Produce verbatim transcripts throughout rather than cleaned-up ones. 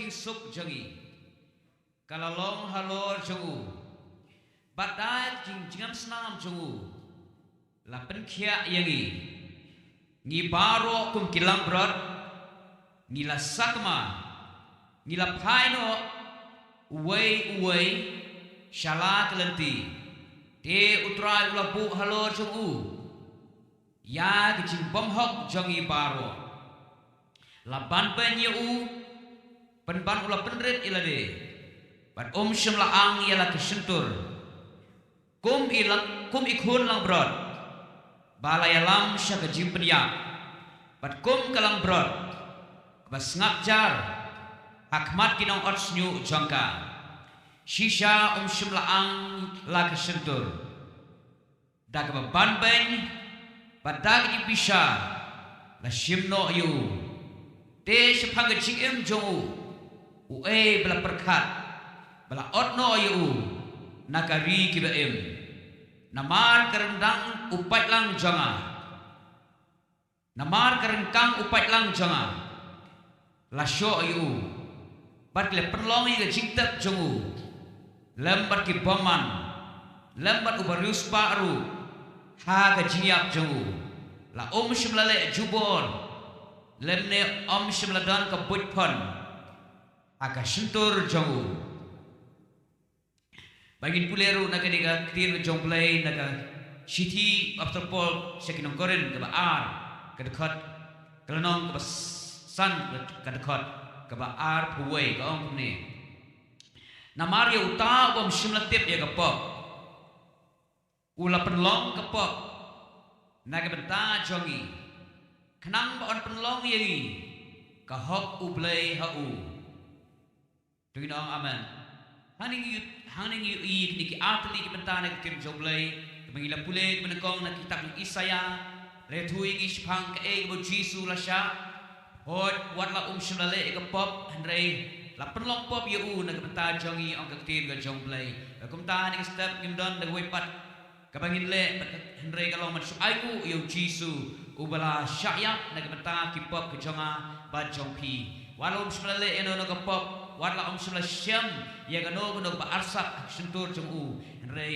jingsuk jong ngi ka la long halor jong u, bad da ka jingjngem snam jong u la pynkhiah ïa ngi. Ngi baroh kum ki langbrot ngi la sakma, ngi la phai noh uwei uwei sha la ka lynti. Te U Trai u la buh halor jong u ïa ka jingbymhok jong ngi baroh. La ban beiñ ïa u, pynban u la pynrit ïa lade, bad um shym la ang ïa la ka shyntur. Kum i lang, kum i khun langbrot ba la ïalam sha ka jingpynïap, bad kum ka langbrot kaba sngap jar ha khmat ki nongot shñiuh jong ka, shisha um shym la ang la ka shyntur. Da kaba ban beiñ bad da ka jingbishar la shim noh ïa u. Te shaphang ka jingim jong u, uei ba la pyrkhat ba la ot noh ïa u na ka ri kiba im? Namar ka ryndang u paidlang jong nga, namar ka ryngkang u paidlang jong nga la shoh ïa u, bad ki la pynlong ïa ka jingtep jong u, lem bad ki bymman, lem bad u bariewspah ruh ha ka jingïap jong u. La um shym la leh jubor, lymne um shym la don ka buit phon ha ka shyntur jong u. Ba ngin pule ruh na kane ka ktien ka jong U Blei na ka shithi u Apostol Paul sha ki nong Korinth kaba ar, ka dkhot, ka lynnong kaba s-, san, ka dkhot kaba arphew wei, ka ong kumne: Namar ïa uta u bym shym la tip ïa ka pop, u la pynlong ka pop na ka bynta jong ngi, khnang ba yn pynlong ïa ngi ka hok U Blei ha u. To ngin ong amen. Hangne ngi ïoh, hangne ngi ïohi ïa kine ki artylli ki bynta na ka ktien jong U Blei, kaba ngi la pule kaba nyngkong na ka kitab jong u Isaïah, la ïathuh ïa ngi shaphang kaei kaba u Jisu u la shah. Hooid, wat la um shym la leh ïa ka pop, hynrei la pynlong pop ïa u na ka bynta jong ngi, ong ka ktien ka jong U Blei. Bad kumta ha kane ka step ngim don da kawei pat kaba ngin leh, bad ka, hynrei ka long ban shu ainguh ïa u Jisu uba la shah ïap na ka bynta ki pop ka jong nga bad jong phi. Wat la um shym la leh ïa kano kano ka pop, wat la um shym la shem ïa kano kano kaba arsap ha ka shyntur jong u, hynrei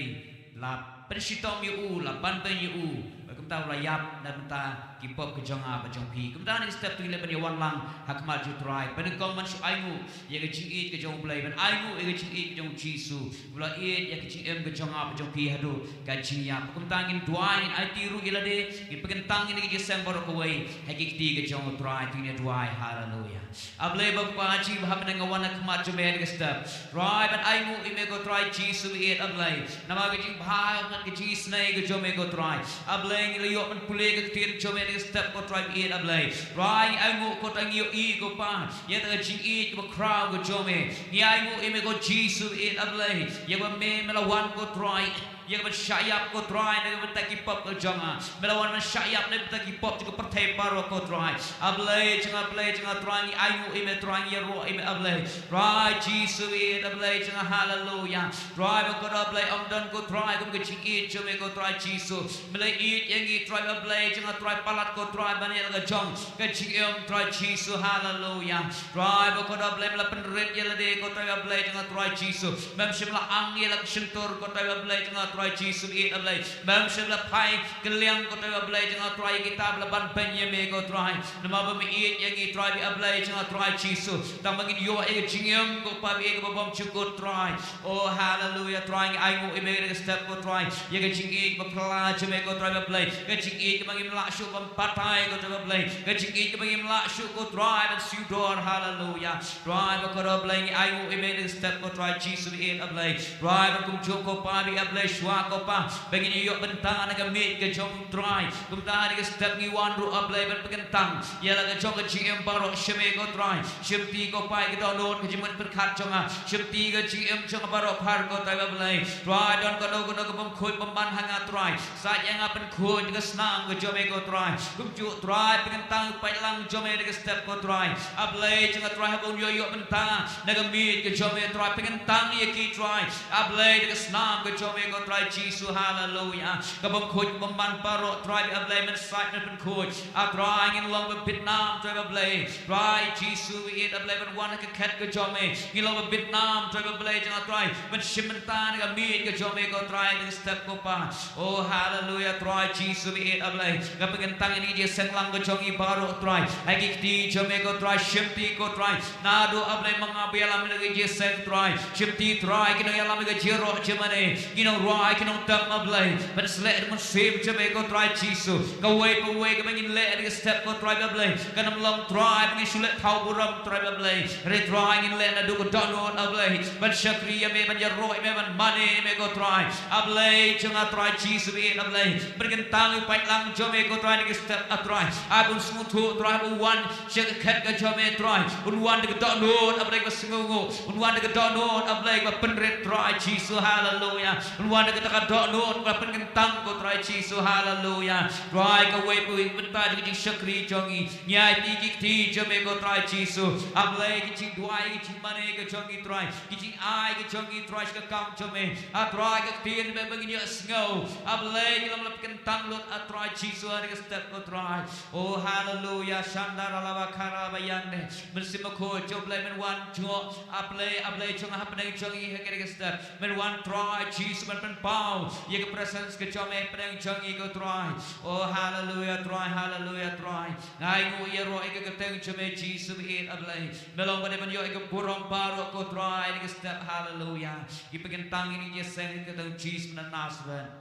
la pynshitom ïa u, la ban beiñ ïa u, bad kumta u la ïap na ka bynta ki pop ka jong nga bad jong phi. Kumta ha kane ka step to ngin leit ban ïawan lang ha khmat jong u Trai, ba nyngkong ban shu ainguh ïa ka jingïeit ka jong U Blei, ban ainguh ïa ka jingïeit ka jong u Jisu, uba la ïeit ïa ka jingim ka jong nga bad jong phi haduh ka jingïap. Kumta ngin duwai, ngin aiti ruh ïa lade, ngin pynkyntang ïa kine ki jingïaseng baroh kawei ha ki kti ka jong u Trai. To ngin ïa duwai. Haleluya. A Blei ba kpa jingïeit, ba ha bneng nga wan ha khmat jong me ha kane ka step, Trai, ban ainguh ïa me ko Trai Jisu ba ïeit, a Blei, namar ka jingbha bad ka jingisynei ka jong me ko Trai. A Blei, ngi la ïoh ban pule ka ktien jong me ha kane ka step ko Trai ba ïeit, a Blei. Trai, ngi ainguh ko Trai, ngi ïohi ko Pa ïa kata ka jingïeit kaba khraw ka jong me. Ngi ainguh ïa me ko Jisu ba ïeit, a Blei, ïa ba me, me la wan ko Trai ïa ka ban shah ïap ko Trai na ka bynta ki pop ka jong nga. Me la wan ban shah ïap na ka bynta ki pop jong ka pyrthei baroh ko Trai. A Blei jong nga, Blei jong nga, Trai, ngi ainguh ïa me Trai, ngi ïaroh ïa me, a Blei. Trai Jisu ba ïeit, a Blei jong nga, haleluya. Trai ba ko da, a Blei, ym don ko Trai kum ka jingïeit jong me ko Trai Jisu. Me la ïeit ïa ngi Trai, a Blei jong nga, Trai, palat ko Trai ban ïa la ka jong ka jingim Trai Jisu, haleluya. Trai ba ko da, a Blei, me la pynrit ïa lade ko Trai, a Blei jong nga, Trai Jisu. Mem shym la ang ïa la ka shyntur ko Trai, a Blei jong nga, Trai Jisu ba ïeit, a Blei. Mem shym la phai kylliang ko Trai, a Blei jong nga, Trai, ïa kita ba la ban beiñ ïa me ko Trai. Namar ba me ïeit ïa ngi Trai, a Blei jong nga, Trai Jisu. Tang ba ngin ïoh ïa ka jingim ko Pa ba ïeit kaba bymjukut Trai. Oh, haleluya, Trai, ngi ainguh ïa me ha kane ka step ko Trai ïa ka jingïeit ba phylla jong me ko Trai, a Blei. Ka jingïeit kaba ngim lah shuh ban batai ko Trai, a Blei. Ka jingïeit kaba ngim lah shuh ko Trai ban siew dor, haleluya. Trai ba ko da, a Blei, ngi ainguh ïa me ha kane ka step ko Trai Jisu ba ïeit, a Blei. Trai ba kumjuh ko Pa ba ïeit, a Blei, shuwa ko Pa ba ngin ïoh bynta na ka miej ka jong u Trai. Kumta ha kane ka step ngi wan ruh, a Blei, ban pynkyntang ïa la ka jong ka jingim baroh sha me ko Trai. Shimti ko Pa ïa ka dohnud ka jingmut pyrkhat jong nga. Shimti ka jingim jong nga baroh phar ko Trai, a Blei. Trai, don kano kano ka bym khuid bymman ha nga Trai, sait ïa nga, pynkhuid ka snam ka jong me ko Trai. Kumjuh Trai, pynkyntang u paidlang jong me ha kane ka step ko Trai, a Blei jong nga, Trai, haba un ïoh ïoh bynta na ka miej ka jong me Trai, pynkyntang ïa ki Trai, a Blei, da ka snam ka jong me ko Trai. Jisu, haleluya. Ka bym khuid bym ban baroh, Trai A Blei, men sait men pynkhuid. A Trai, ngin long ba bit nam, Trai A Blei. Trai Jisu, ïeit A Blei, ban wan ha ka khet ka jong me. Ngin long ba bit nam, Trai A Blei, jong A Trai. Ban shim bynta na ka miej ka jong me, ko Trai, na ka step, ko Pa. O haleluya, Trai Jisu, ïeit A Blei. Nga pynkyntang ïa ka jingïaseng lang ka jong ngi baroh, Trai. Ha ki kti jong me, ko Trai, shimti, ko Trai. Naduh A Blei ma nga ba ïalam ïa ka jingïaseng, Trai. Shimti, Trai, ki nongïalam ïa ka jingïaroh jingmane. Ki nongrwai, ki nongtem, A Blei. Ban sleh da ka mynsiem jong me, ko Trai Jisu. Kawei pa kawei kaba ngin leh ha kane ka step, ko Trai A Blei, kan ym long, Trai, ba ngin shu leh thaw burom, Trai A Blei. Hynrei, Trai, ngin leh naduh ka dohnud, A Blei. Ban shakri ïa me, ban ïaroh ïa me, ban mane ïa me, ko Trai. A Blei jong nga, Trai Jisu, ïeit A Blei. Pynkyntang ïa u paidlang jong me, ko Trai, ha kane ka step, A Trai. Ai ba un sngewthuh, Trai, ba un wan sha ka khet ka jong me, Trai. Un wan da ka dohnud, A Blei, ba sngewnguh. Un wan da ka dohnud, A Blei, ba pynrit, Trai Jisu, haleluya. Un wan da kata ka dohnud, ba pynkyntang, ko Trai Jisu, haleluya. Trai, kawei pa kawei ka bynta jong ka jingshakri jong ngi. Ngi aiti ki kti jong me, ko Trai Jisu. A Blei, ka jingduwai, ka jingmane ka jong ngi, Trai. Ka jingai ka jong ngi, Trai, sha ka kam jong me. A Trai, ka ktien me ba ngin ïohsngew. A Blei, ngi long ba la pynkyntang lut, A Trai Jisu, ha kane ka step, ko Trai. O haleluya, shandara laba kara ba ïande. Mynsiem Bakhuid jong U Blei, men wan jngoh, A Blei, A Blei jong nga, hapdeng jong ngi ha kane ka step. Men wan, Trai Jisu, men pynpaw ïa ka presence ka jong me hapdeng jong ngi, ko Trai. O haleluya, Trai, haleluya, Trai. Nga ainguh ïaroh ïa ka kyrteng jong me, Jisu, ïeit A Blei. Me long ba dei ban ïoh ïa ka burom baroh, ko Trai, ha kane ka step, haleluya. Ngi pynkyntang ïa kane ka jingïaseng ha ka kyrteng Jisu na Nasareth.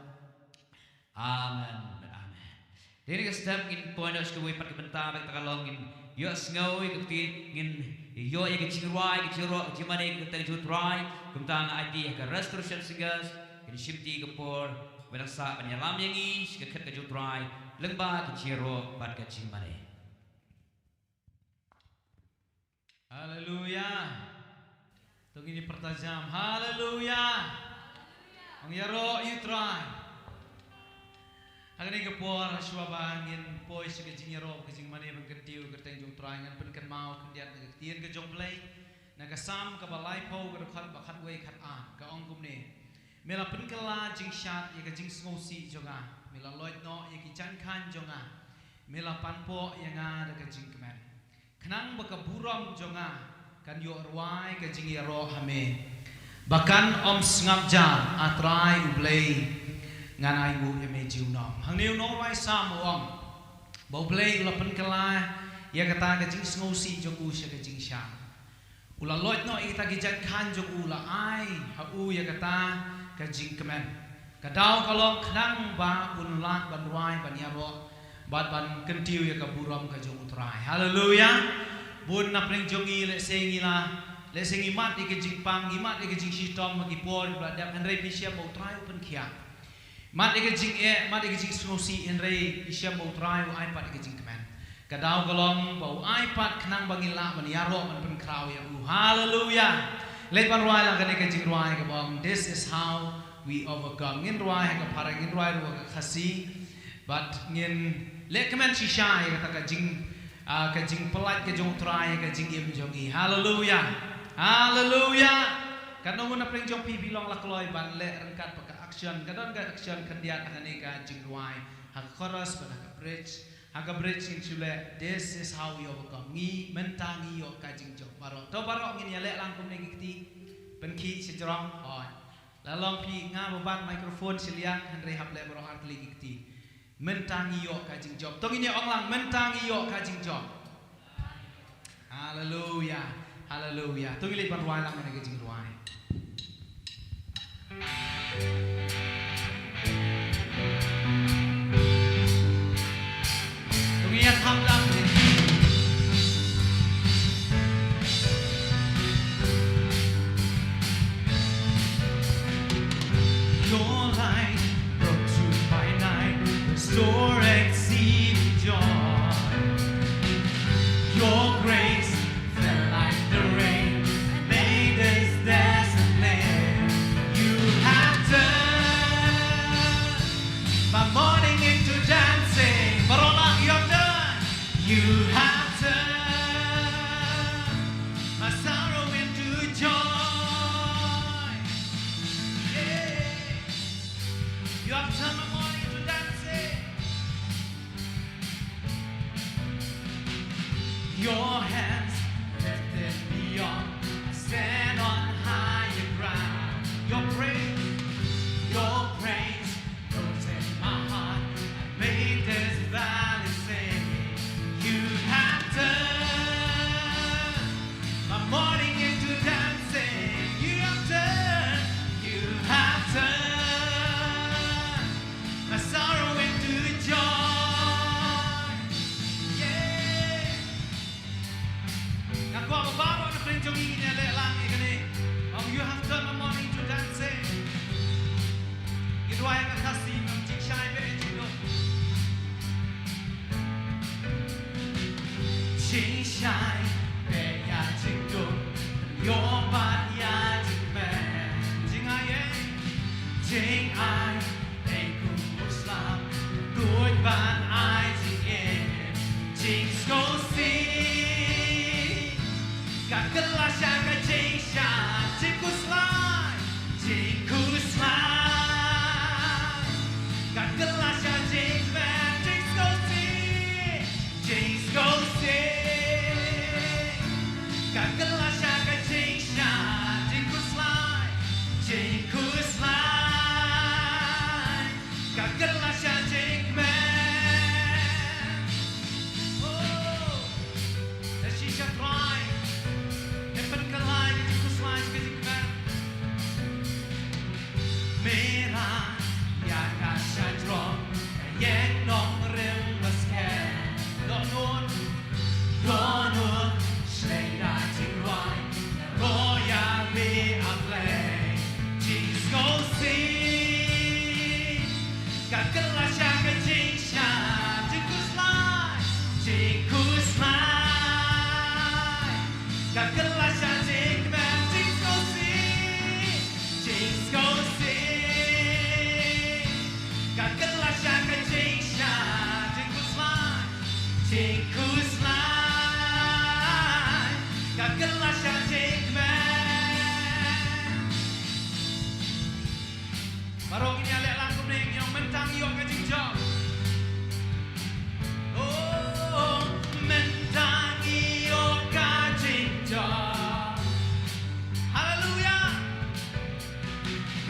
Amen. Amen. Te ha kane ka step ngin poi noh sha kawei pat ka bynta, bad kata ka long ngin ïohsngew ïa ka ktien, ngin ïoh ïa ka jingrwai, ka jingïaroh, ka jingmane, ka kyrteng jong U Trai. Kumta nga aiti ha ka Restoration Singers, kin shimti ka por, bad nang sah ban ïalam ïa ngi sha ka khet ka jong U Trai lyngba ka jingïaroh bad ka jingmane. Haleluya. To ngin ïa pyrta jam. Haleluya. Ong ïaroh ïa U Trai. Ha kane ka por, shuwa ba ngin poi sha ka jingïaroh, ka jingmane ban kyntiew ïa ka kyrteng jong U Trai, ngan pynkynmaw khyndiat na ka ktien ka jong U Blei. Na ka Salm kaba laiphew, ka dkhot ba khatwei, khatar, ka ong kumne: Me la pynkylla jingshad ïa ka jingsngewsih jong nga. Me la loit noh ïa ki jaiñ khañ jong nga. Me la panpoh ïa nga da ka jingkmen. Khnang ba ka burom jong nga kan ïoh rwai ka jingïaroh ha me, ba kan ym sngap jar, A Trai U Blei, ngan ainguh ïa me junom. Hangne u nongrwai Salm u ong ba U Blei u la pynkylla ïa kata ka jingsngewsih jong u sha ka jingshad. U la loit noh ïa kita ki jaiñ khañ jong u, u la ai ha u ïa kata ka jingkmen. Ka daw ka long khnang ba un lah ban rwai, ban ïaroh bad ban kyntiew ïa ka burom ka jong U Trai. Haleluya. Bun na pdeng jong ngi, lehse ngi la, lehse ngi mad ïa ka jingpang, ngi mad ïa ka jingshitom ha ki por kiba la dep, hynrei phi shem ba U Trai u pynkhiah. Mad ïa ka jingeh, mad ïa ka jingsngewsih, hynrei phi shem ba U Trai u ai pat ïa ka jingkmen. Ka daw ka long ba u ai pat khnang ba ngin lah ban ïaroh, ban pynkhraw ïa u. Haleluya. Leit ban rwai lang kane ka jingrwai kaba ong, This is how we overcome. Ngin rwai ha ka Phareng, ngin rwai ruh ha ka Khasi. Bad ngin leh kmen shisha ïa kata ka jing, ah, ka jingpyllait ka jong U Trai ha ka jingim jong ngi. Haleluya. Haleluya. Katno ngut na pdeng jong phi phi long la kloi ban leh ryngkat bad ka action, ka don ka action khyndiat ha kane ka jingrwai, ha ka chorus bad ha ka bridge. Ha ka bridge ngin shu leh, This is how we overcome. Ngi, mynta ngi ïoh ka jingjop baroh. To baroh ngin ïaleh lang kumne ki kti. Pynkhih shajrong. Hooid. La long phi, nga ba bat microphone shiliang, hynrei hap leh baroh artylli ki kti. Mynta ngi ïoh ka jingjop. To ngin ïa ong lang, mynta ngi ïoh ka jingjop. Haleluya. Haleluya. To ngi leit ban rwai lang kane ka jingrwai. To ngi ïa thap lang. Your light broke through my night, restore exceeding joy. Your grace fell like the rain and made this desert land. You have turned Ïoh pat ïa jingkmen, jingai ei, jingai ei kum u slap, tuid ban ai jingim, jingsngewsih. Ka kylla sha ka jingshad, jingkhuslai, jingkhuslai. Ka kylla sha jingkmen, jingsngewsih, jingsngewsih. Ka kylla sha ka jingshad, jingkhuslai, jingkhuslai. Ka kylla sha jingkmen. Oh. Te shisha Trai, te pynkylla ïa ka jingkhuslai sha ka jingkmen. Mira ïa ka shajrong, ka ïeng nongrim baskhem. Dohnud, dohnud, shlei da jingrwai, roh ïa me A Blei. Jingsngewsih, ka kylla sha ka jingshad, jingkhuslai, jingkhuslai. Ka kylla sha jingkmen, jingsngewsih, jingsngewsih. Ka kylla sha ka jingshad, jingkhuslai, jingkhuslai. Ka kylla sha jingkmen. Baroh ngin ïaleh lang kumne, ngi ong mynta ngi ïoh ka jingjop. Oh, mynta ngi ïoh ka jingjop. Haleluya.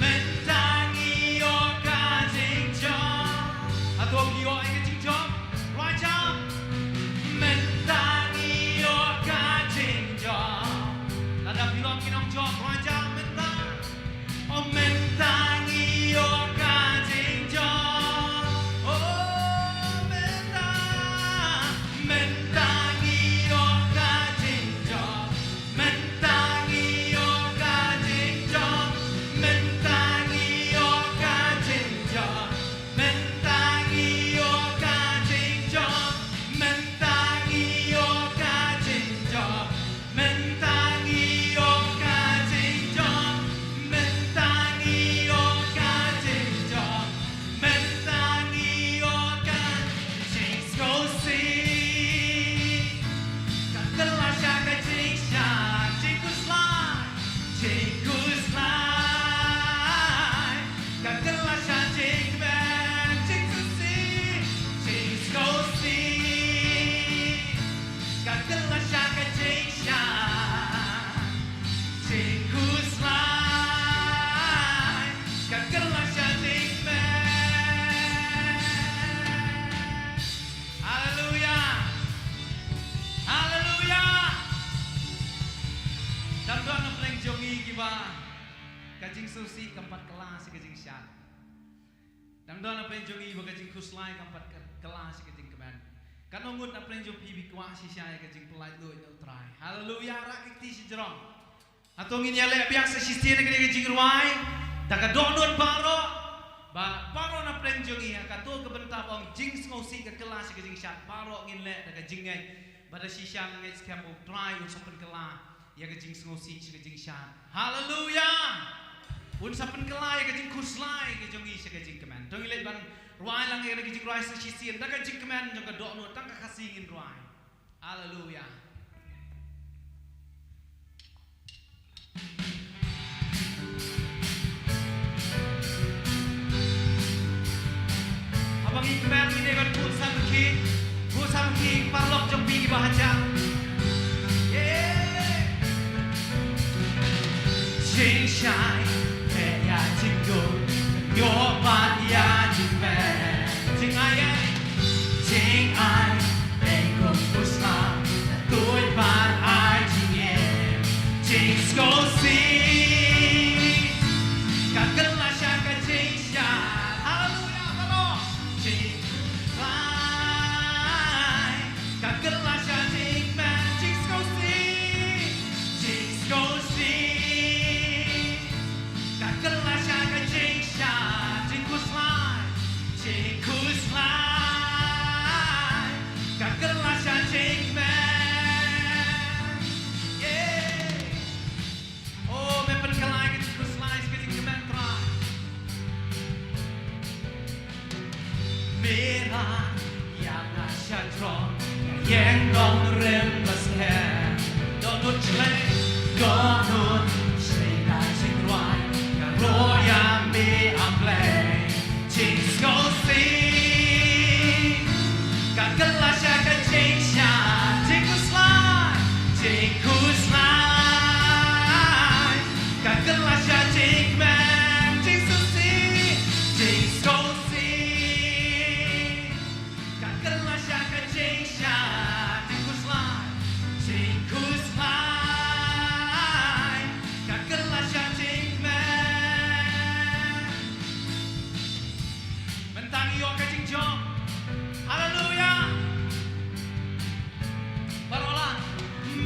Mynta ngi ïoh ka jingjop. Hato ngi ïoh ka jingjop? Rwai jam. Mynta ngi ïoh ka jingjop. Lada phi long ki nongjop, rwai jam mynta. Oh, mynta ngi ïoh ka jingjop. Oh, mynta, mynta ngi ïoh ka jingjop. Mynta ngi ïoh ka jingjop. Mynta ngi ïoh ka jingjop. Mynta ngi ïoh ka jingjop. Mynta ngi ïoh ka jingjop. Mynta ngi ïoh ka jingjop. Mynta ngi ïoh ka jingjop. Mynta ngi ïoh ka jingsngewsih. Ka kylla sha ka jingshad, jingkhuslai, jingkhuslai. Ka kylla sha jingkmen, jingsngewsih, jingsngewsih. Ka kylla sha ka jingshad, jingkhuslai. Ka kylla sha jingkmen. Haleluya. Haleluya. Dang don na pdeng jong ngi kiba ka jingsngewsih kam pat kylla sha ka jingshad. Dang don na pdeng jong ngi ba ka jingkhuslai kam pat kylla sha ka jingkmen. Katno ngut na pdeng jong phi ba kwah shisha ïa ka jingpynlait luid na U Trai? Haleluya, rah ki kti shajrong. Hato ngin ïaleh biang sa shisien ha kane ka jingrwai da ka dohnud baroh, ba baroh na pdeng jong ngi ha kato ka bynta ba ong jingsngewsih ka kylla sha ka jingshad, baroh ngin leh da ka jingngeit ba da shisha nga ngeit skhem ba U Trai un sa pynkylla ïa ka jingsngewsih sha ka jingshad. Haleluya! Un sa pynkylla ïa ka jingkhuslai ka jong ngi sha ka jingkmen. To ngin leit ban rwai lang ïa ka jingrwai sa shisien da ka jingkmen jong ka dohnud, tang ka Khasi ngin rwai. Haleluya. Haba ngi kmen ngi dei ban buh samrkhie, buh samrkhie paralok jong phi kiba hajan. Yeah. Jingshai, peit ïa jingduh, ïoh pat ïa jingpeit. Jingai, jingai ei kum u slap, tuid ban ai jingim, jingsngewsih. Ka kylla sha ka jingshad. Haleluya, baroh. Jingkhuslai. Ka kylla sha jingkmen, jingsngewsih, jingsngewsih. Ka kylla sha ka jingshad, jingkhuslai, jingkhuslai. Ka kylla sha jingkmen. Yeah. Eng dong rim bas her. Dong nun chlei. Dong nun chlei da jingrwai. Ka roh ïa me A Blei. Jingsngewsih. Ka kylla sha ka jingshad. Jingkhuslai. Jingkhuslai. Ka kylla sha jingkmen. Jingsngewsih. Jingsngewsih. Ka kylla sha ka jingshad, jingkhuslai, jingkhuslai. Ka kylla sha jingkmen. Mynta ngi ïoh ka jingjop. Haleluya. Baroh lah.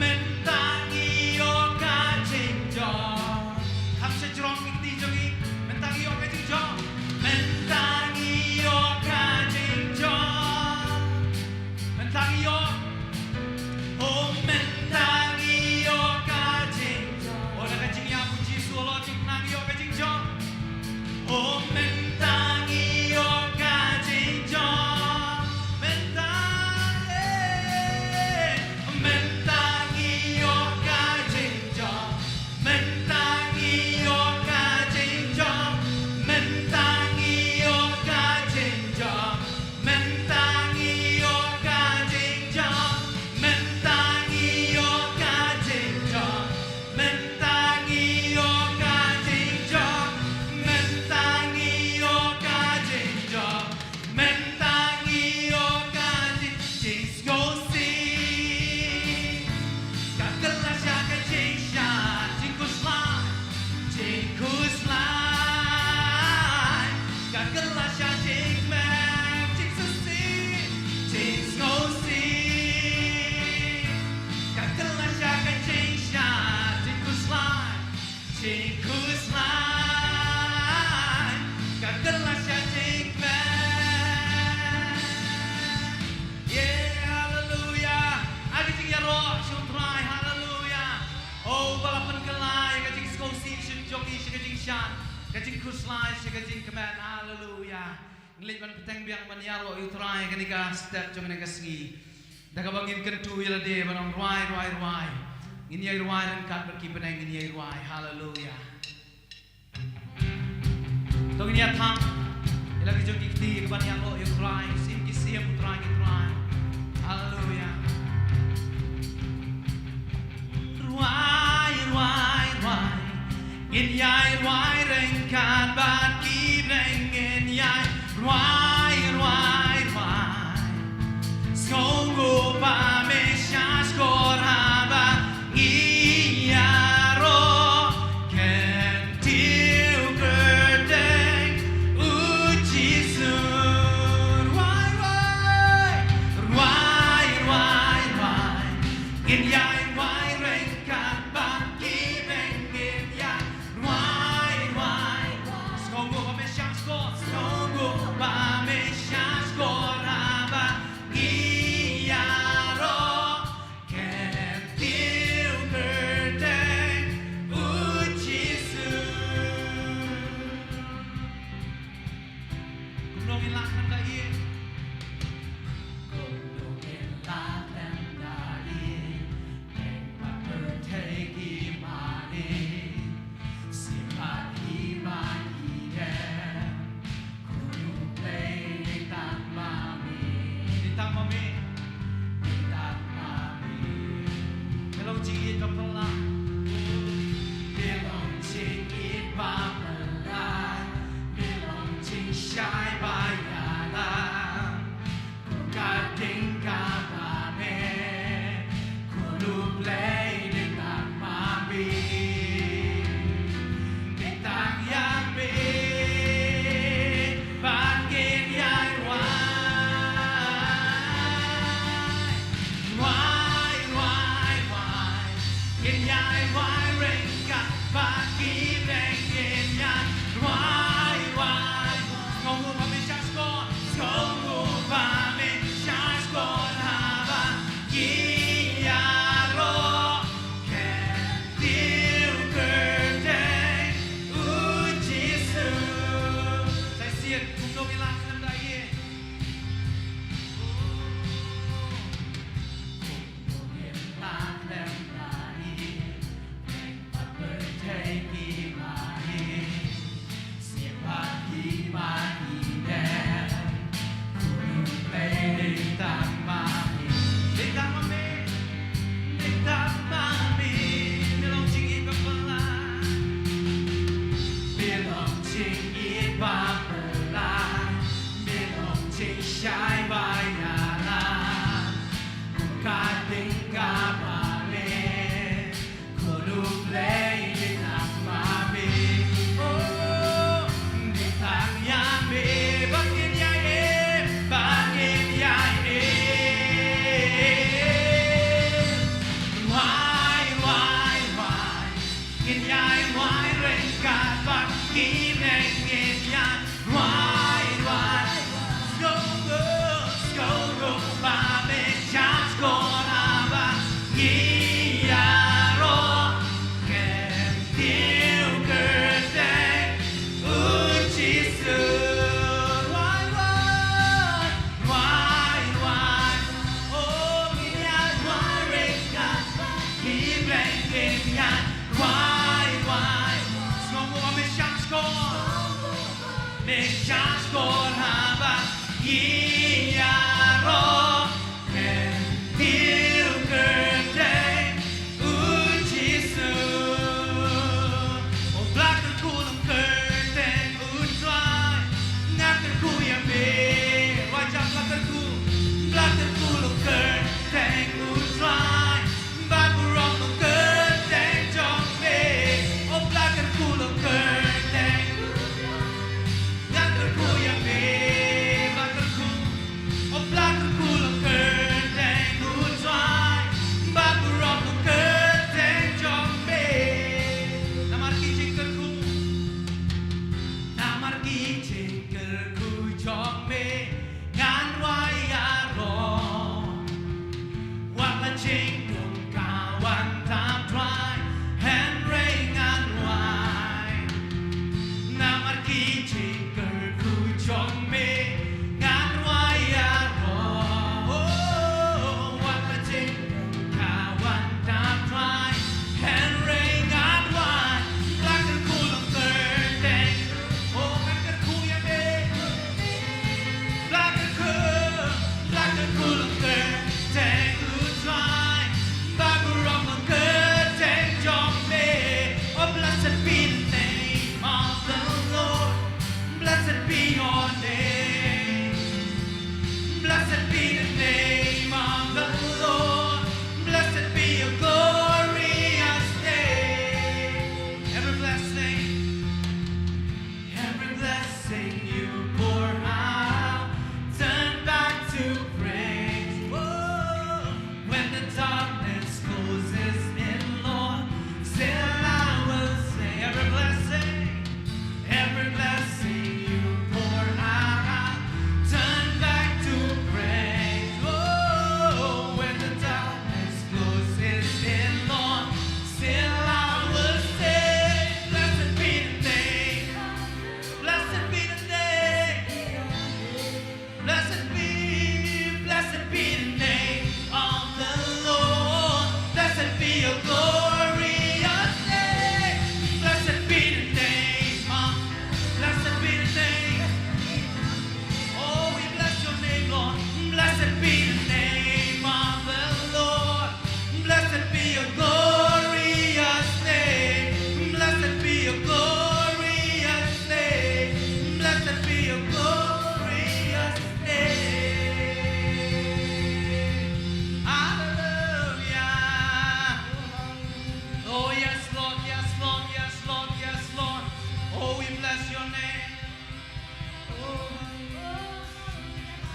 Mynta ngi ïoh ka jingjop. Kham sha jrong ki kti jong ngi. Mynta ngi ïoh ka jingjop. Mynta ngi ïoh ka jingjop. Mynta ngi ïoh. Oh, mynta ngi ïoh ka jingjop. Oh, na ka jingïap u Jisu, oh Lord, mynta ngi ïoh ka jingjop. Oh, mynta ngi ïoh ka jingjop. Mynta, eh. Mynta ngi ïoh ka jingjop. Mynta ngi ïoh ka jingjop. Mynta ngi ïoh ka jingjop. Mynta ngi ïoh ka jingjop. Mynta ngi ïoh ka jingjop. Mynta ngi ïoh ka jingjop. Mynta ngi ïoh ka jingjop. Mynta ngi ïoh ka jing, jingsngewsih. Ka kylla sha ka jingshad, jingkhuslai, jingkhuslai. Ka kylla sha jingkmen, jingsngewsih, jingsngewsih. Ka kylla sha ka jingshad, jingkhuslai. Jingkhuslai, ka kylla sha jingkmen. Yeah, haleluya. Ha ka jingïaroh sha U Trai, haleluya. Oh, ba la pynkylla ïa ka jingsngewsih sha jong ngi, sha ka jingshad, ka jingkhuslai, sha ka jingkmen, haleluya. Ngin leit ban bteng biang ban ïaroh ïa U Trai kane ka step jong kane ka sngi. Da kaba ngin kyntu ïa lade ban ong rwai, rwai, rwai. Ngin ïai rwai ryngkat bad ki bneng ngin ïai rwai. Haleluya. To ngin ïa thang ïa la ki jong ki kti ban ïaroh ïa U Trai, siem ki siem, U Trai ki trai. Haleluya. Rwai, rwai, rwai. Ngin ïai rwai ryngkat bad ki bneng, ngin ïai rwai, rwai, rwai. Sngewbha me shah shkor haba ngi ïaroh, kyntiew kyrteng U Jisu. Rwai, rwai, rwai, rwai, rwai. Ngin ïai rwai ryngkat bad ki bneng, ngin ïai rwai, rwai, rwai. Sngewbha me shah shkor, sngewbha me shah shkor haba ngi ïaroh, kyntiew kyrteng U Jisu. Kumno ngin lah khlem da ïeit? Kumno ngin lah khlem da ïeit? Tang ba pyrthei ki mane, siem bad ki ba ïeit. Kumno Blei, dei tang ma me. Dei tang ma me. Dei tang ma me. Me long jingïeit ba phylla. Me long jingïeit ba phylla. Me long jingshai ba ïalam. Kum ka ding kaba me, ko Blei, dei tang ma me. Dei tang ïa me ba ngin ïai rwai. Rwai, rwai, rwai. Ngin ïai rwai ryngkat bad ki bneng, ngin ïai rwai, rwai. Sngewbha me shah shkor, sngewbha me shah shkor haba ngi ïaroh, kyntiew kyrteng U Jisu. Sa shisien, kumno ngin lah khlem da ïeit?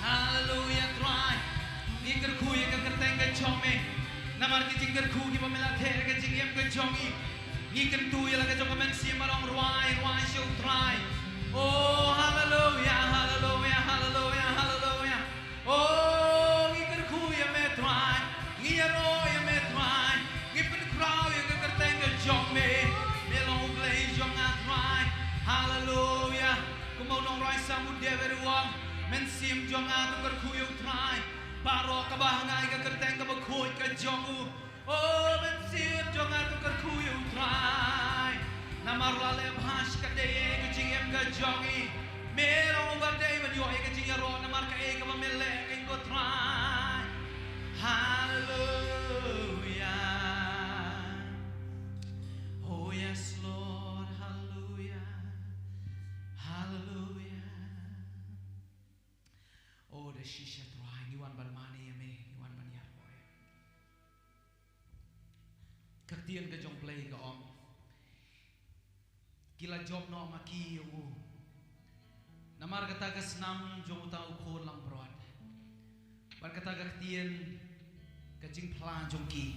Hallelujah, Trai. Ngi kyrkhu ïa ka kyrteng ka jong me. Namar ki jingkyrkhu kiba me la theh ha ka jingim ka jong ngi. Ngi kyntu ïa la ka jong ka mynsiem ba long rwai, rwai sha u Trai. Oh, hallelujah, hallelujah, hallelujah, hallelujah. Oh, ngi kyrkhu ïa me Trai. Ngi ïaroh ïa me Trai. Ngi pynkhraw ïa ka kyrteng ka jong me. Me long u Blei jong nga Trai. Hallelujah. Kumba u nongrwai Salm u dep u ong, mynsiem jong nga to kyrkhu ïa u Trai. Baroh kaba ha nga ïa ka kyrteng kaba khuid ka jong u. O mynsiem jong nga to kyrkhu ïa u Trai. Namar la leh bha shi katdei ïa ka jingim ka jong ngi. Me long uba dei ban ïoh ïa ka jingïaroh namar kaei kaba me leh ïa ngi ko Trai. Hallelujah. Oh yes, Lord. Hallelujah. Hallelujah. Ktien ka jong U Blei ka ong, ki la jop noh ma ki ïa u. Namar kata ka snam jong uta u khun langbrot bad kata ka ktien ka jingphla jong ki,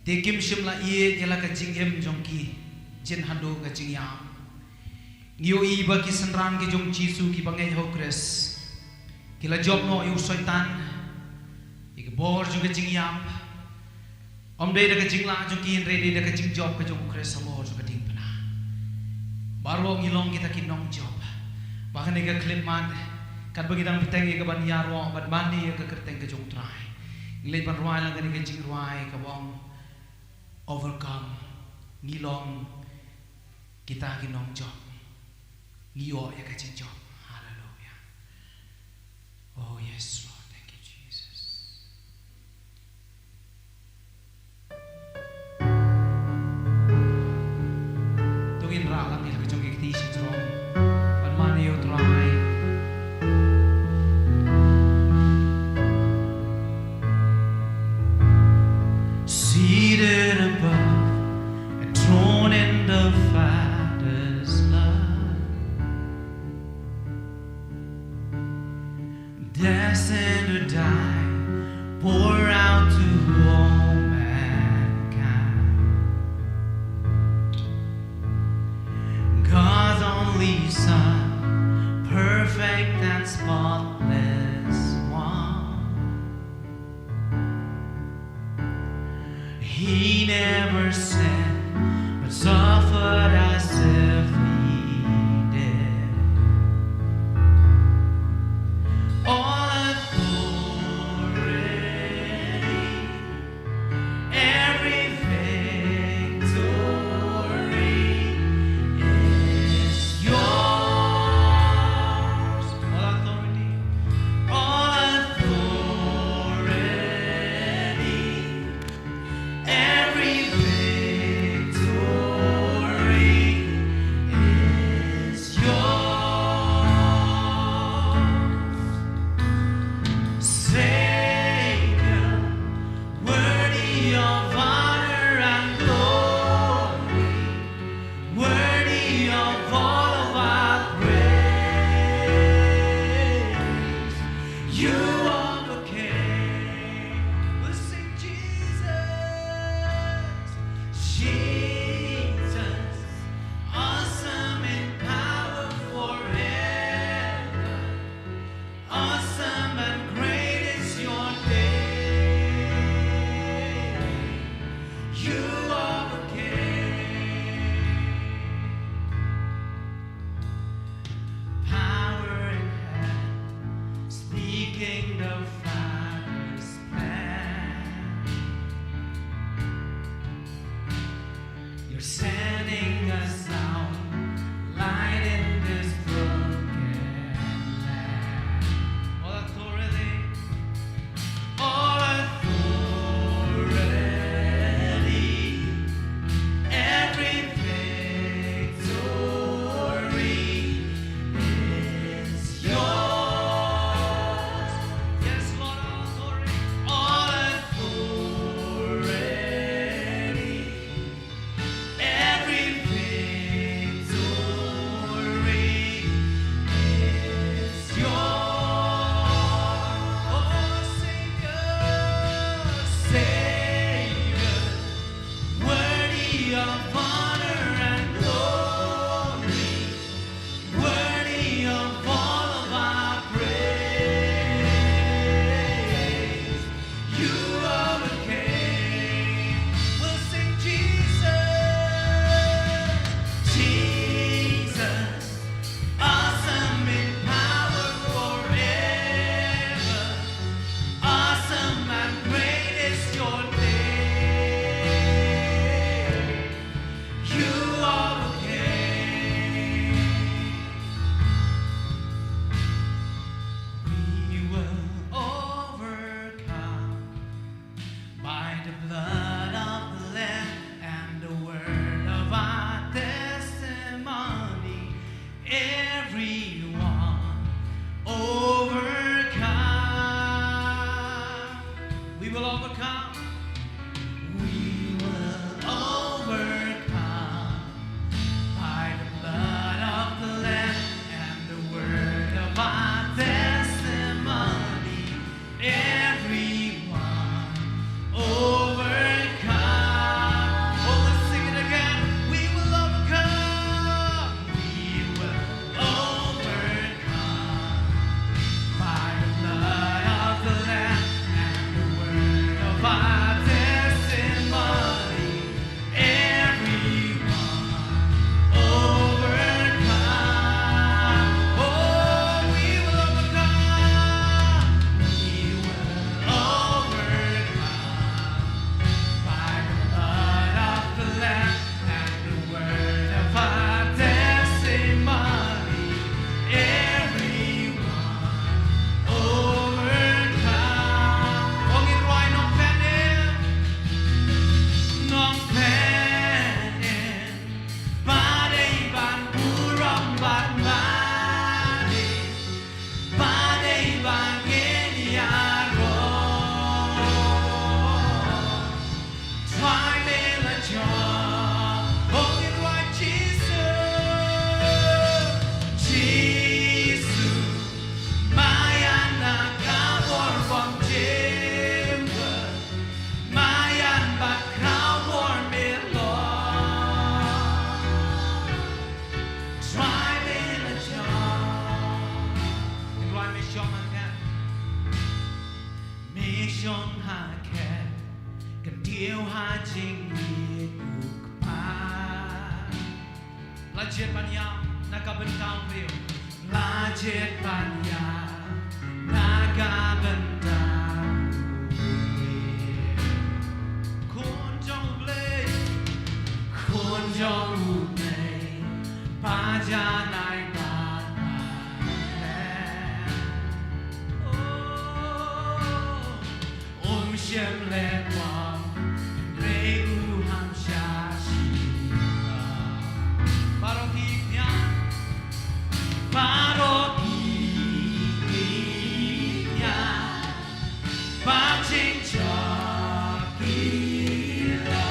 te kim shym la ïeit ïa la ka jingim jong ki jin haduh ka jingïap. Ngi ïohi ba ki synran ki jong U Jisu kiba ngeit ha U Khrist ki la jop noh ïa u Soitan, ïa ka bor jong ka jingïap. Ym dei da ka jinglah jong ki, hynrei dei da ka jingjop ka jong U Khrist halor jong ka diengphna. Baroh ngi long kita ki nongjop. Ba kane ka khyllipmat, katba ngi dang bteng ïa kaban ïaroh bad mane ïa ka kyrteng ka jong U Trai, ngi leit ban rwai lang kane ka jingrwai kaba ong, overcome. Ngi long kita ki nongjop. Ngi ïoh ïa ka jingjop. Haleluia. Oh yes, Lord. Thank you, Jesus. To ngin rah lang ïa la ka jong ki kti shi jrong ban mane ïa U Trai. Seated above, enthroned in the Father's love, destined to die, pour out to all mankind. God's only Son, perfect and spotless one. He never sinned, but suffered as if he did. All authority, every victory is yours. All authority, all authority, every victory is yours. Savior, worthy of honor and glory, worthy of all of our praise. You overcame. We'll sing Jesus, Jesus, awesome in power forever. Awesome and great is your name. You overcame. Power in heaven, speaking the Father's plan. You're sending us out, light in this broken land. All authority, all authority, every victory is yours. Yes, Lord, all authority, all authority, every victory is yours. Oh, Savior, Savior, worthy of honor and glory, worthy of all of our praise. You overcame. We'll sing Jesus, Jesus, awesome in power forever. Awesome and great is your name. La jied ban ïap na ka bynta u briew. La jied ban ïap na ka bynta u briew. Khun jong U Blei, Khun jong U Blei, ba jan ai bad ba leh. Oh. Um shym leh wam, hynrei u ham shah shitom. Baroh ki ïa, baroh ki ïa, ba jingjop ki la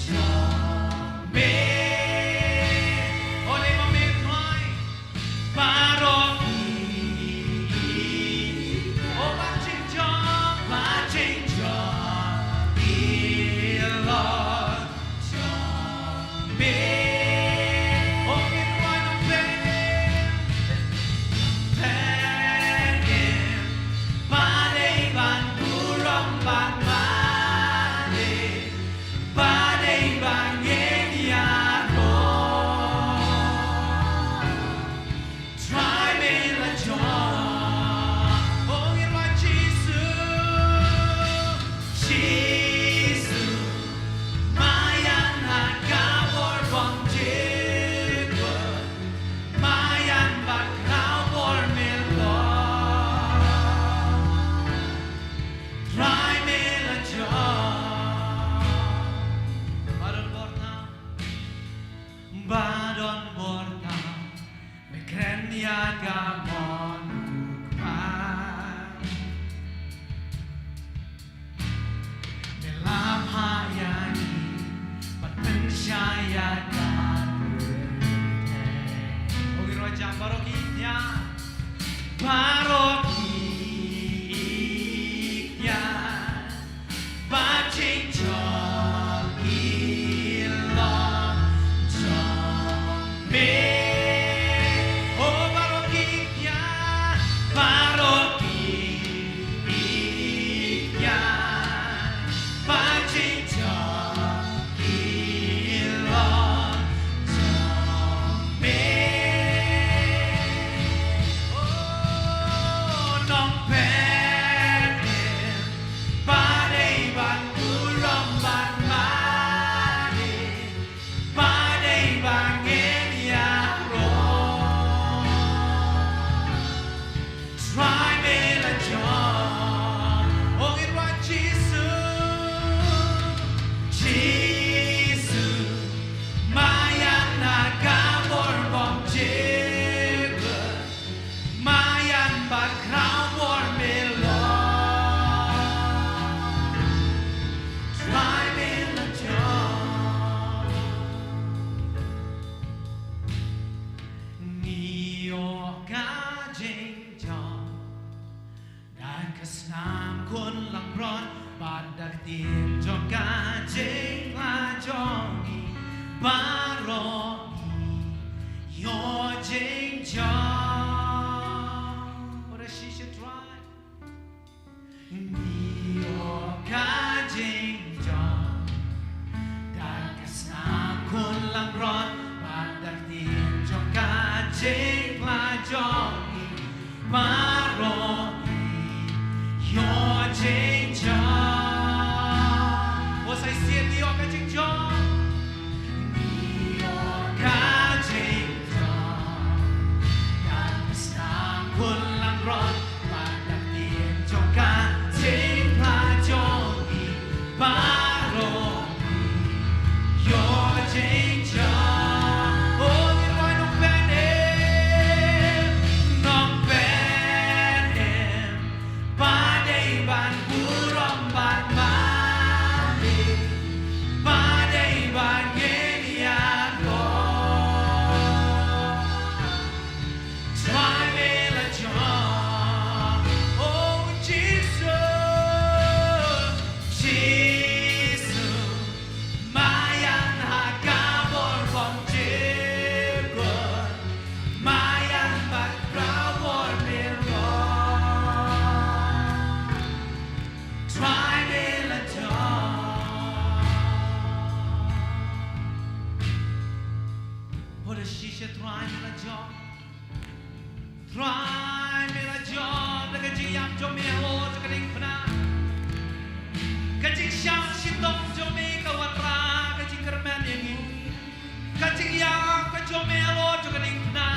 shong be. Ole ma me khoi. Baroh ki ïa, oh, ba jingjop, ba jingjop ki la shong be. Oh, ngin wan ong Bethlehem, Bethlehem, ba dei ban burom bad mane, ba dei ban ngin ïaroh. Trai me la jop. Ong ïa u Jisu, Jisu, maïan ha ka bor bong jingkut, maïan bad khraw bor me long. Trai me la jop. Ba don bor tam, ba don bor tam. Me kren ïa ka mon u Kpa. Me la phah ïa ngi ban pynshai ïa ka pyrthei. Ong ïa u Jisu, baroh ki ïa, baroh ki ïa. Ba jingjop ki la shong be. Oh, baroh ki ïa, baroh ki ïa. Ba jingjop ki la shong be. Oh, nong Bethlehem. Ba dei ban burom bad mane, ba dei ban ngin ïaroh. Trai me la jop. Ong ïa u Jisu, Jisu, maïan ha ka bor bong jingkut. Maïan bad khraw bor me long. Trai me la jop. Ngi ïoh ka jingjop da ka snam khun langbrot bad da ka ktien jong ka jingla jong ngi baroh ngi ïoh jingjop. What a shisha try. Ngi ïoh ka jingjop da ka snam khun langbrot bad da ka ktien jong ka jingla jong ngi baroh ngi ïoh jingjop. Wa sa shisien ngi ïoh ka jingjop. Ngi ïoh ka jingjop da ka snam khun langbrot bad da ka ktien jong ka jingla jong ngi baroh ngi ïoh jingjop. Oh, ngi rwai nong Bethlehem, nong Bethlehem. Shisha Trai me la jop. Trai me la jop da ka jingïap jong me halor jong ka diengphna. Ka jingshah shitom jong me ka wanrah ka jingkyrmen ïa ngi. Ka jingïap ka jong me halor jong ka diengphna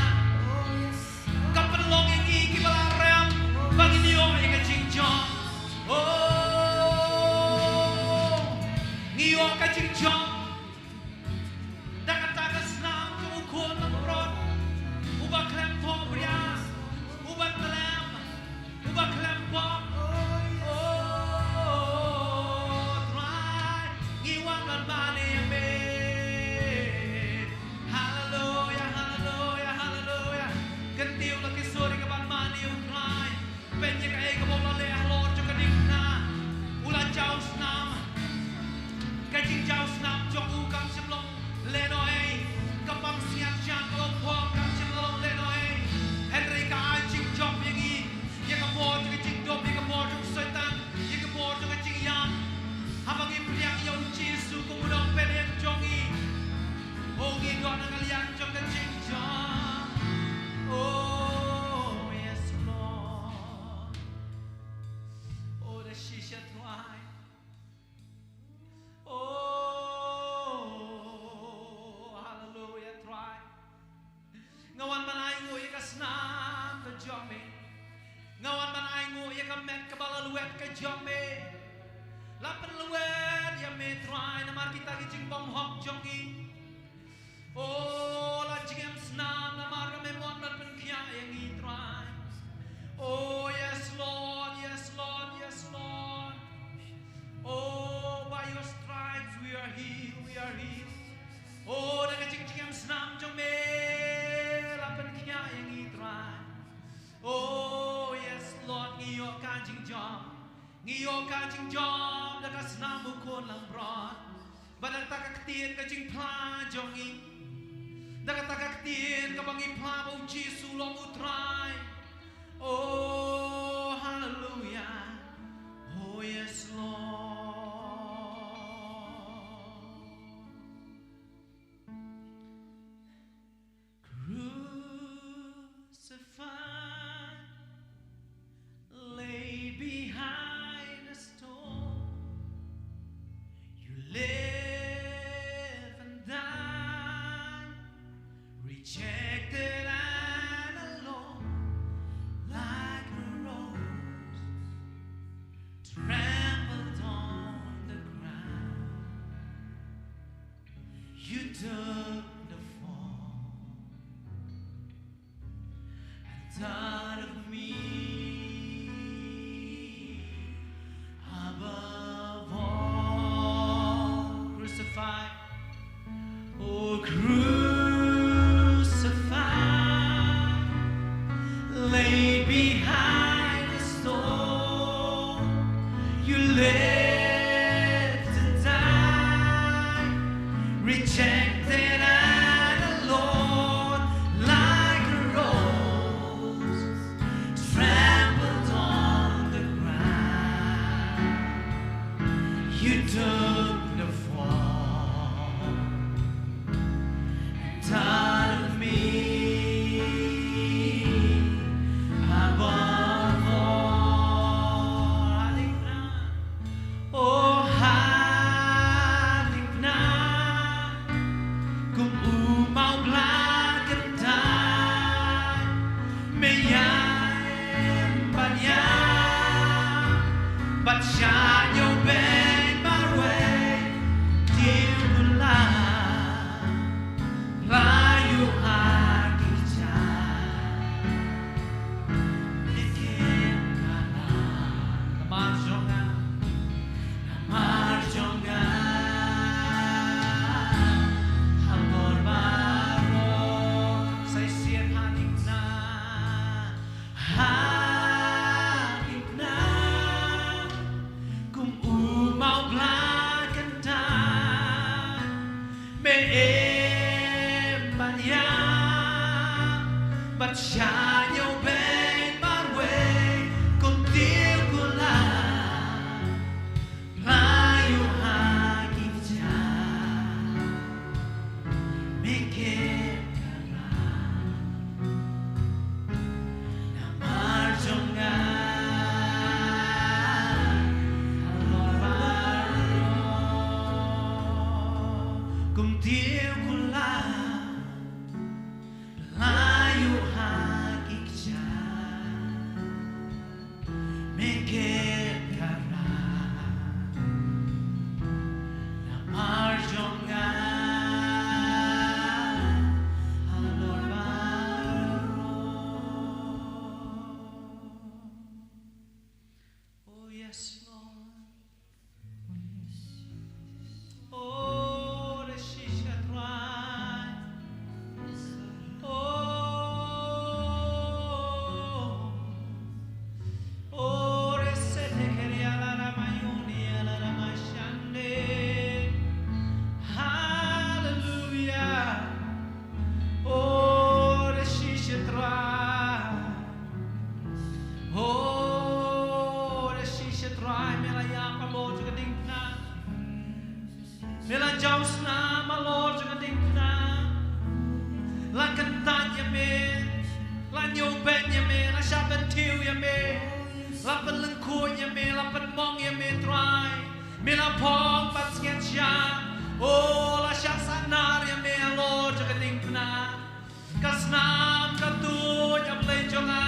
ka pynlong ïa ngi kiba la rem ba ngin ïoh ïa ka jingjop. Oh, ngi ïoh ka jingjop. Da kata ka snam jong u khun langbrot uba khlem thohbria, uba tlem, uba khlem pop. Oh, Trai, ngi wan ban mane ïa me. Haleluya, haleluya, haleluya. Kyntiew la ki sur ïa ka ban mane ïa u Trai. Peit ïa kaei kaba u la leh halor jong ka diengphna. U la jaw snam. Ka jingjaw snam jong u kam shym long lehnohei. Ka pansngiat jong ka long pop kam shym long lehnohei. Hynrei ka ai jingjop ïa ngi. Ïa ka bor jong ka jingdum, ïa ka bor jong u Soitan, ïa ka bor jong ka jingïap. Haba ngi pdiang ïa u Jisu kum u nongpynim jong ngi. Oh, ngi don ha ka liang jong ka jingjop. Oh, yes, Lord. Oh, da shisha Trai. Oh, hallelujah, Trai. Nga wan ban ainguh ïa ka snam ka jong me. Nga wan ban ainguh ïa ka met kaba la lwet ka jong me. La pynlwet ïa me Trai namar kita ki jingbymhok jong ngi. Oh, la jingim snam namar ba me mon ban pynkhiah ïa ngi Trai. Oh, yes, Lord, yes, Lord, yes, Lord. Oh, by your stripes we are healed, we are healed. Oh, da ka jingjingim snam jong me la pynkhiah ïa ngi Trai. Oh, yes, Lord, ngi ïoh ka jingjop. Ngi ïoh ka jingjop da ka snam u khun langbrot. Bad da kata ka ktien ka jingphla jong ngi. Da kata ka ktien kaba ngi phla ba u Jisu long u Trai. Oh, hallelujah. Oh, yes, Lord. Crucified, laid behind a stone. You live and die, rejected and alone, like a rose trampled on the ground. You took the fall and thought of me above all. Crucified, oh, crucified, laid behind a stone. You lived to die, rejected and alone, like a rose trampled on the ground. You took the fall and thought of me above all. Oh, ha ding phna, kum u mawbla kynthei, me ïaid bad ïa, bad shah ñiewbeiñ marwei, dei kular. Ba ïoh ha ki jait. Namar jong nga, namar jong nga, halor baroh. Sa shisien ha ding phna, ha ding phna, kum u mawbla kynthei, me im bad ïa, bad shah ñiewbeiñ marwei, kum dei kular. Ba ïoh ha ki jait, me kit ka Kumtiew kular la ïoh ha ki kjat, me kit ka rai namar jong nga halor baroh. Oh yes, Lord. Oh, the shisha try. Oh, oh, the setekeria la ramayuni la ramashande. Hallelujah. Oh, the shisha try. Oh, the shisha try. Me la ïap halor jong ka diengphna. Me la jaw snam halor jong ka diengphna. La kyntait ïa me. La ñiewbeiñ ïa me. La shah bynthiew ïa me. La pynlyngkhuid ïa me. La pynmong ïa me Trai. Me la phong ban sngewsih. Oh, la shah sahnarphna ïa me halor jong ka diengphna. Ka snam ka tuid, A Blei jong nga.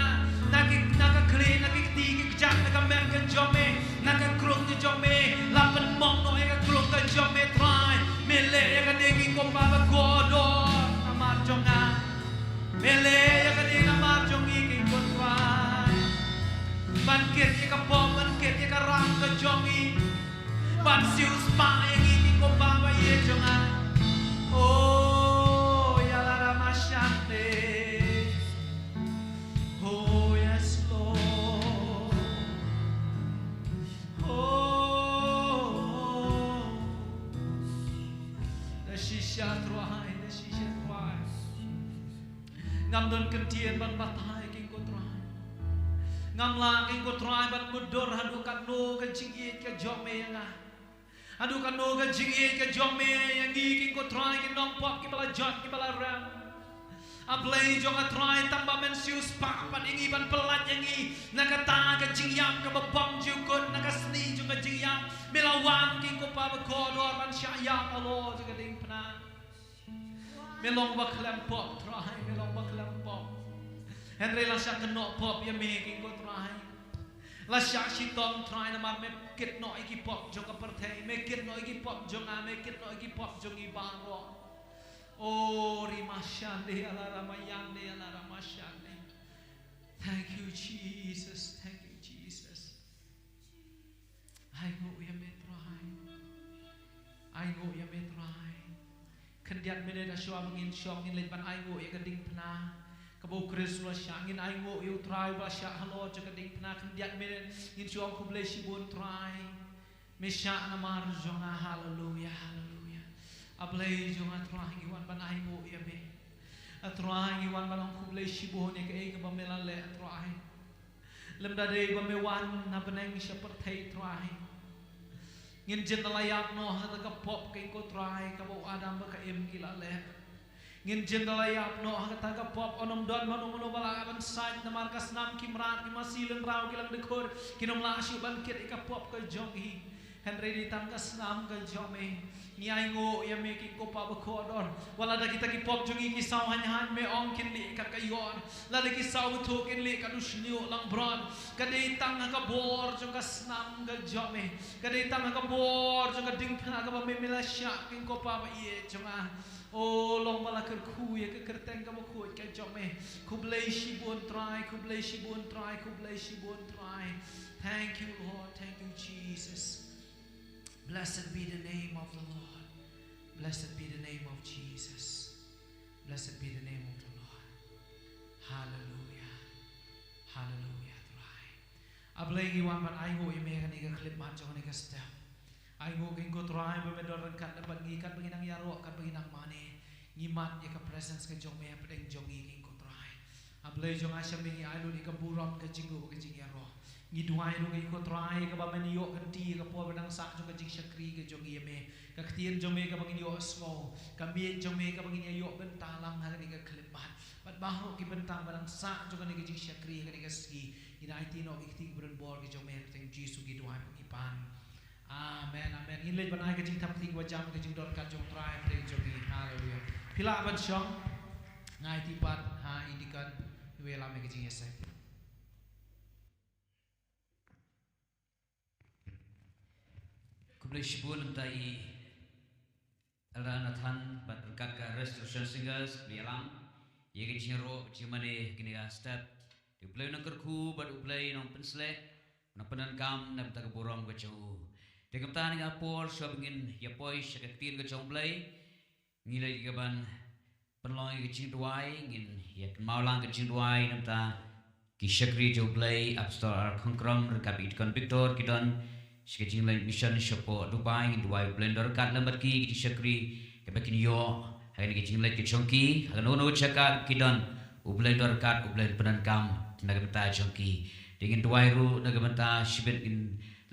Na ki, na ka khlieh, na ki kti ki kjat, na ka met ka jong me, na ka krung ka jong me. La pynmong noh ïa ka krung ka jong me Trai. Me leh ïa kane ki ko Pa ba kordor namar jong nga. Me leh ïa kane namar jong ngi ki ko Trai. Ban kit ïa ka pop, ban kit ïa ka ram ka jong ngi. Ban siewspah ïa ngi ki ko Pa ba ïeit jong nga. Oh, ïa la ramashande. Oh, yes, Lord. Oh, da shisha Trai, da shisha Trai. Ngam don kyntien ban batai ki ko Trai. Ngam lah ki ko Trai ban mutdur haduh katno ka jingïeit ka jong me ïa nga. Haduh katno ka jingïeit ka jong me ïa ngi ki ko Trai ki nongpop ki ba la jot ki ba la rem. A Blei jong nga Trai tang ba men siewspah pat ïa ngi ban pyllait ïa ngi na kata ka jingïap ka ba bang jukut na ka sni jong ka jingïap. Me la wan ki ko Pa ba kordor ban shah ïap halor jong ka diengphna. Me long ba khlem pop Trai, me long ba khlem pop. Hynrei la shah kynnoh pop ïa me ki ko Trai. La shah shitom Trai namar me kit noh ïa ki pop jong ka pyrthei, me kit noh ïa ki pop jong nga, me kit noh ïa ki pop jong ngi baroh. Oh, rimashande, ala ramayande, ala ramashande. Thank you, Jesus. Thank you, Jesus. Ainguh ïa me Trai. Ainguh ïa me Trai. Khyndiat minit ha shuwa ba ngin shong ngin leit ban ainguh ïa ka diengphna. Kaba u Khrist u la shah ngin ainguh ïa u Trai ba la shah halor jong ka diengphna khyndiat minit ngin shong khublei shibun Trai. Me shah namar jong nga, haleluya, haleluya. A Blei jong nga Trai ngi wan ban ainguh ïa me. A Trai ngi wan ban ong khublei shibun ïa kaei kaba me la leh a Trai. Lymda dei ba me wan na bneng sha pyrthei Trai. Ngin jin da la ïap noh ha kata ka pop ka ko Trai kaba u Adam bad ka Im ki la leh. Ngin jin da la ïap noh ha kata ka pop, un ym don mano mano ba lah ban sait namar ka snam ki mrad ki masi lynraw ki langdkhur kin ym lah shuh ban kit ïa ka pop ka jong ngi. Hynrei dei tang ka snam ka jong me. Ngi ainguh ïa me ki ko Pa ba kordor. Wat lada kita ki pop jong ngi ki saw haiñ haiñ me ong kin lieh kat ka ïor. Lada ki saw bthuh kin lieh kat u shñiuh langbrot. Ka dei tang ha ka bor jong ka snam ka jong me. Ka dei tang ha ka bor jong ka diengphna kaba me me la shah ki ko Pa ba ïeit jong nga. Oh, long ba la kyrkhu ïa ka kyrteng kaba khuid ka jong me. Khublei shibun Trai, khublei shibun Trai, khublei shibun Trai. Thank you, Lord. Thank you, Jesus. Blessed be the name of the Lord. Blessed be the name of Jesus. Blessed be the name of the Lord. Hallelujah. Hallelujah, Trai. A Blei ngi wan ban ainguh ïa me kane ka khyllipmat jong kane ka step. Ainguh ïa ngi ko Trai ba me don ryngkat bad ngi katba ngi nang ïaroh katba ngi nang mane. Ngi mad ïa ka presence ka jong me hapdeng jong ngi ko Trai. A Blei jong nga sha me ngi ai lut ïa ka burom ka jingïaroh ka jingïaroh. Ngi duwai ruh ïa ko Trai kaba men ïoh kynti ïa ka por ba dang sah jong ka jingshakri ka jong ngi ïa me. Ka ktien jong me kaba ngin ïoh sngew. Ka miej jong me kaba ngin ïa ïoh bynta lang ha kane ka khyllipmat. Bad baroh ki bynta ba dang sah jong kane ka jingshakri ha kane ka sngi. Ngin aiti noh ki kti ki bor ki jong me ha ka kyrteng Jisu ngi duwai bad ngi pan. Amen, amen. Ngin leit ban ai ka jingthap kti kaba jam ka jingdon ka jong Trai ha ka kyrteng jong Phi lah ban shong. Nga aiti pat ha i deacon iba ïalam ïa ka jingïaseng. Khublei shibun ïa i Elder Nathan bad ryngkat ka Restoration Singers ba ïalam ïa ka jingïaroh jingmane kane ka step. Te U Blei u nongkyrkhu bad U Blei u nongpynsleh, u nongpyndonkam na ka bynta ka burom ka jong u. Te kumta ha kane ka por shuwa ba ngin ïa poi sha ka ktien ka jong U Blei, ngi leit ïa ka ban pynlong ïa ka jingduwai, ngin ïa kynmaw lang ka jingduwai na ka bynta ki shakri jong U Blei, Apostol R. Khongkrom ryngkat bad i Deacon Victor, ki don sha ka jingleit mission shapoh Dubai, ngin duwai U Blei un don ryngkat lem bad ki, ki jingshakri kiba kin ïoh ha kane ka jingleit ka jong ki ha kano kano ka jaka ki don. U Blei un don ryngkat, U Blei un pyndonkam na ka bynta jong ki. Te ngin duwai ruh na ka bynta shibit ngin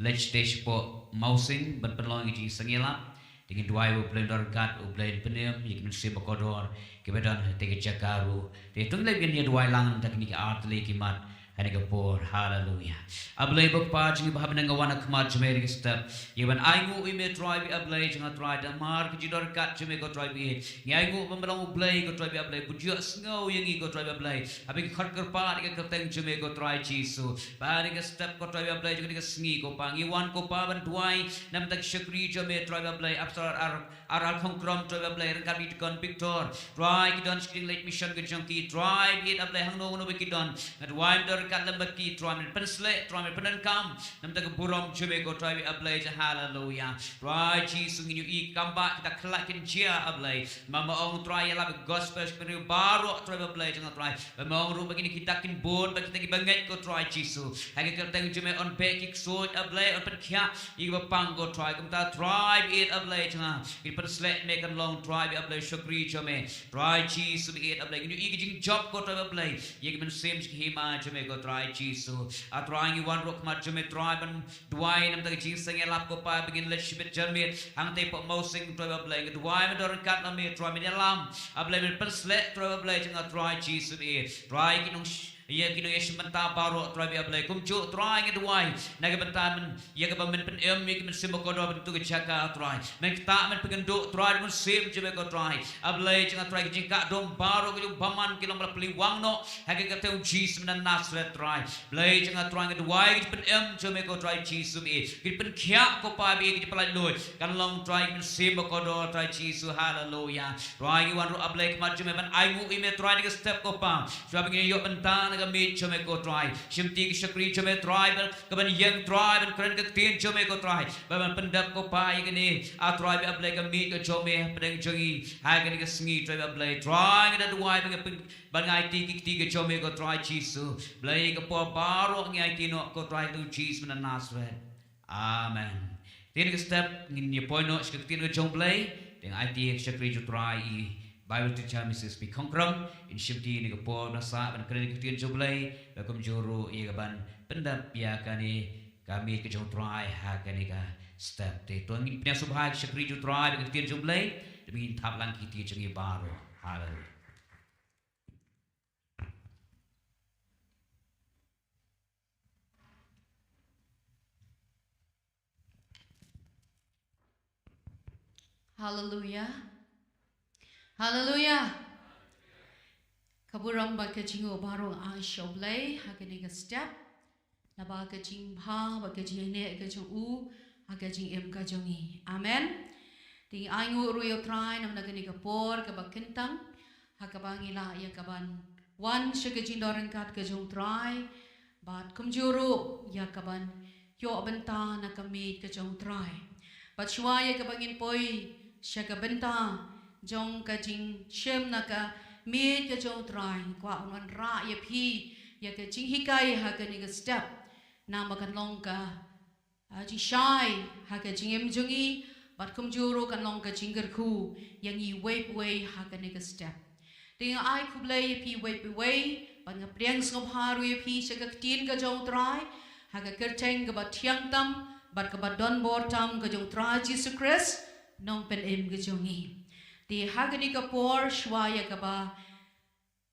leit shatei shapoh Mawsing ban pynlong ïa ka jingseng ïalap. Te ngin duwai ba U Blei un don ryngkat, U Blei un pynim ïa ki mynsiem bakordor kiba don ha katei ka jaka ruh. Te to ngin leit ban ïa duwai lang na ka bynta kine ki artylli ki mat ha kane ka por. Haleluya. A Blei ba U Kpa jong ngi uba ha bneng, nga wan ha khmat jong me ha kane ka step ïa ban ainguh ïa me Trai bad A Blei jong nga Trai, da namar ka jingdon ryngkat jong me ko Trai bad ïeit. Ngi ainguh ba me long U Blei ko Trai bad A Blei, ba phi ju ïohsngew ïa ngi ko Trai bad A Blei ha kaba ngi khot kyrpad ïa ka kyrteng jong me ko Trai Jisu. Bad ha kane ka step ko Trai bad A Blei jong kane ka sngi ko Pa, ngi wan ko Pa ban duwai na ka bynta ki shakri jong me Trai bad A Blei, Apostol R. R. R. Khongkrom Trai bad A Blei, ryngkat bad i Deacon Victor Trai, ki don sha ka jingleit mission ka jong ki Trai bad ïeit A Blei, hangno hangno ba ki don. Nga duwai me un don ryngkat lem bad ki Trai, men pynsleh Trai, men pyndonkam na ka bynta ka burom jong me ko Trai bad A Blei. Haleluya. Trai Jisu, ngi ïohi kam ba kita ki la kin jia A Blei, ma me ong Trai ïalap ïa ka gospel sha ki briew baroh Trai bad A Blei jong nga Trai. Ba me ong ruh ba kine kita kin bun bad kita kiba ngeit ko Trai Jisu. Ha ka kyrteng jong me un beh ki ksuid A Blei, un pynkhiah ïa kiba pang ko Trai. Kumta Trai bad ïeit A Blei jong nga, kin pynsleh me kan long Trai bad A Blei shakri jong me. Trai Jisu bad ïeit A Blei, ngi ïohi ka jingjop ko Trai bad A Blei ïa ki mynsiem jong ki hima jong me ko Trai Jisu. A Trai ngi wan ruh khmat jong me Trai ban duwai na ka bynta ka jingseng ïalap ko Pa, ba ngin leit shibit janmiet hangtei hapoh Mawsing Trai bad A Blei. Nga duwai me un don ryngkat lem me Trai, men ïalam A Blei, men pynsleh Trai bad A Blei jong nga Trai Jisu bad ïeit. Trai ki nong ïa ki nongïashim bynta baroh Trai bad A Blei, kumjuh Trai nga duwai na ka bynta men ïa kaba men pynim ïa ki mynsiem bakordor ha katu ka jaka Trai. Men ktah men pynkynduh Trai da ka mynsiem jong me ko Trai. A Blei jong nga Trai, ki jingkah dum baroh ki jong bymman ki long ba la plie wang noh ha ka kyrteng Jisu na Nasareth Trai. Blei jong nga Trai, nga duwai ki jingpynim jong me ko Trai Jisu bad ïeit, ki jingpynkhiah ko Pa bad ïeit, ki jingpynlait luid kan long Trai ki mynsiem bakordor Trai Jisu. Haleluya. Trai ngi wan ruh A Blei khmat jong me ban ainguh ïa me Trai na ka step ko Pa. Shuwa ba ngin ïoh bynta na ka miej jong me ko Trai. Shimti ki shakri jong me Trai ba ka ban ïeng Trai ban kren ka ktien jong me ko Trai. Ba ban pyndep ko Pa ïa kane A Trai bad A Blei ka miej ka jong me hapdeng jong ngi ha kane ka sngi Trai bad A Blei. Trai nga da duwai ba nga pyn-, ba nga aiti ki kti ka jong me ko Trai Jisu. Blei ka por baroh ngi aiti noh ko Trai ha ka kyrteng Jisu na Nasareth. Amen. Te ha kane ka step ngin ïa poi noh sha ka ktien ka jong U Blei. Te nga aiti ïa ka shakri jong U Trai i Bible teacher Missus P. Khongkrom, in shimti ha kane ka por ba sah ban kren ïa ka ktien jong U Blei, bad kumjuh ruh ïa ka ban pyndep ïa kane ka miej ka jong U Trai ha kane ka step. Te to ngin pynïasngewbha ïa ka shakri jong U Trai bad ka ktien jong U Blei, te ngin thap lang ki kti jong ngi baroh. Haleluya. Haleluya. Haleluya. Ka burom bad ka jingnguh baroh ai sha U Blei ha kane ka step. Naba ka jingbha bad ka jingïaineh ka jong u ha ka jingim ka jong ngi. Amen. Te ngi ainguh ruh ïa U Trai namar kane ka por kaba kyntang ha kaba ngi lah ïa ka ban wan sha ka jingdon ryngkat ka jong U Trai, bad kumjuh ruh ïa ka ban ïoh bynta na ka miej ka jong U Trai. Bad shuwa ïa kaba ngin poi sha ka bynta jong ka jingshim na ka miej ka jong U Trai, kwah ban wanrah ïa phi ïa ka jinghikai ha kane ka step, namar kan long ka ah, jingshai ha ka jingim jong ngi, bad kumjuh ruh kan long ka jingkyrkhu ïa ngi uwei pa uwei ha kane ka step. Te nga ai khublei ïa phi uwei pa uwei, bad nga pdiang sngewbha ruh ïa phi sha ka ktien ka jong U Trai ha ka kyrteng kaba thiang tam bad kaba don bor tam ka jong U Trai Jisu Khrist, Nongpynim ka jong ngi. Te ha kane ka por shuwa ïa kaba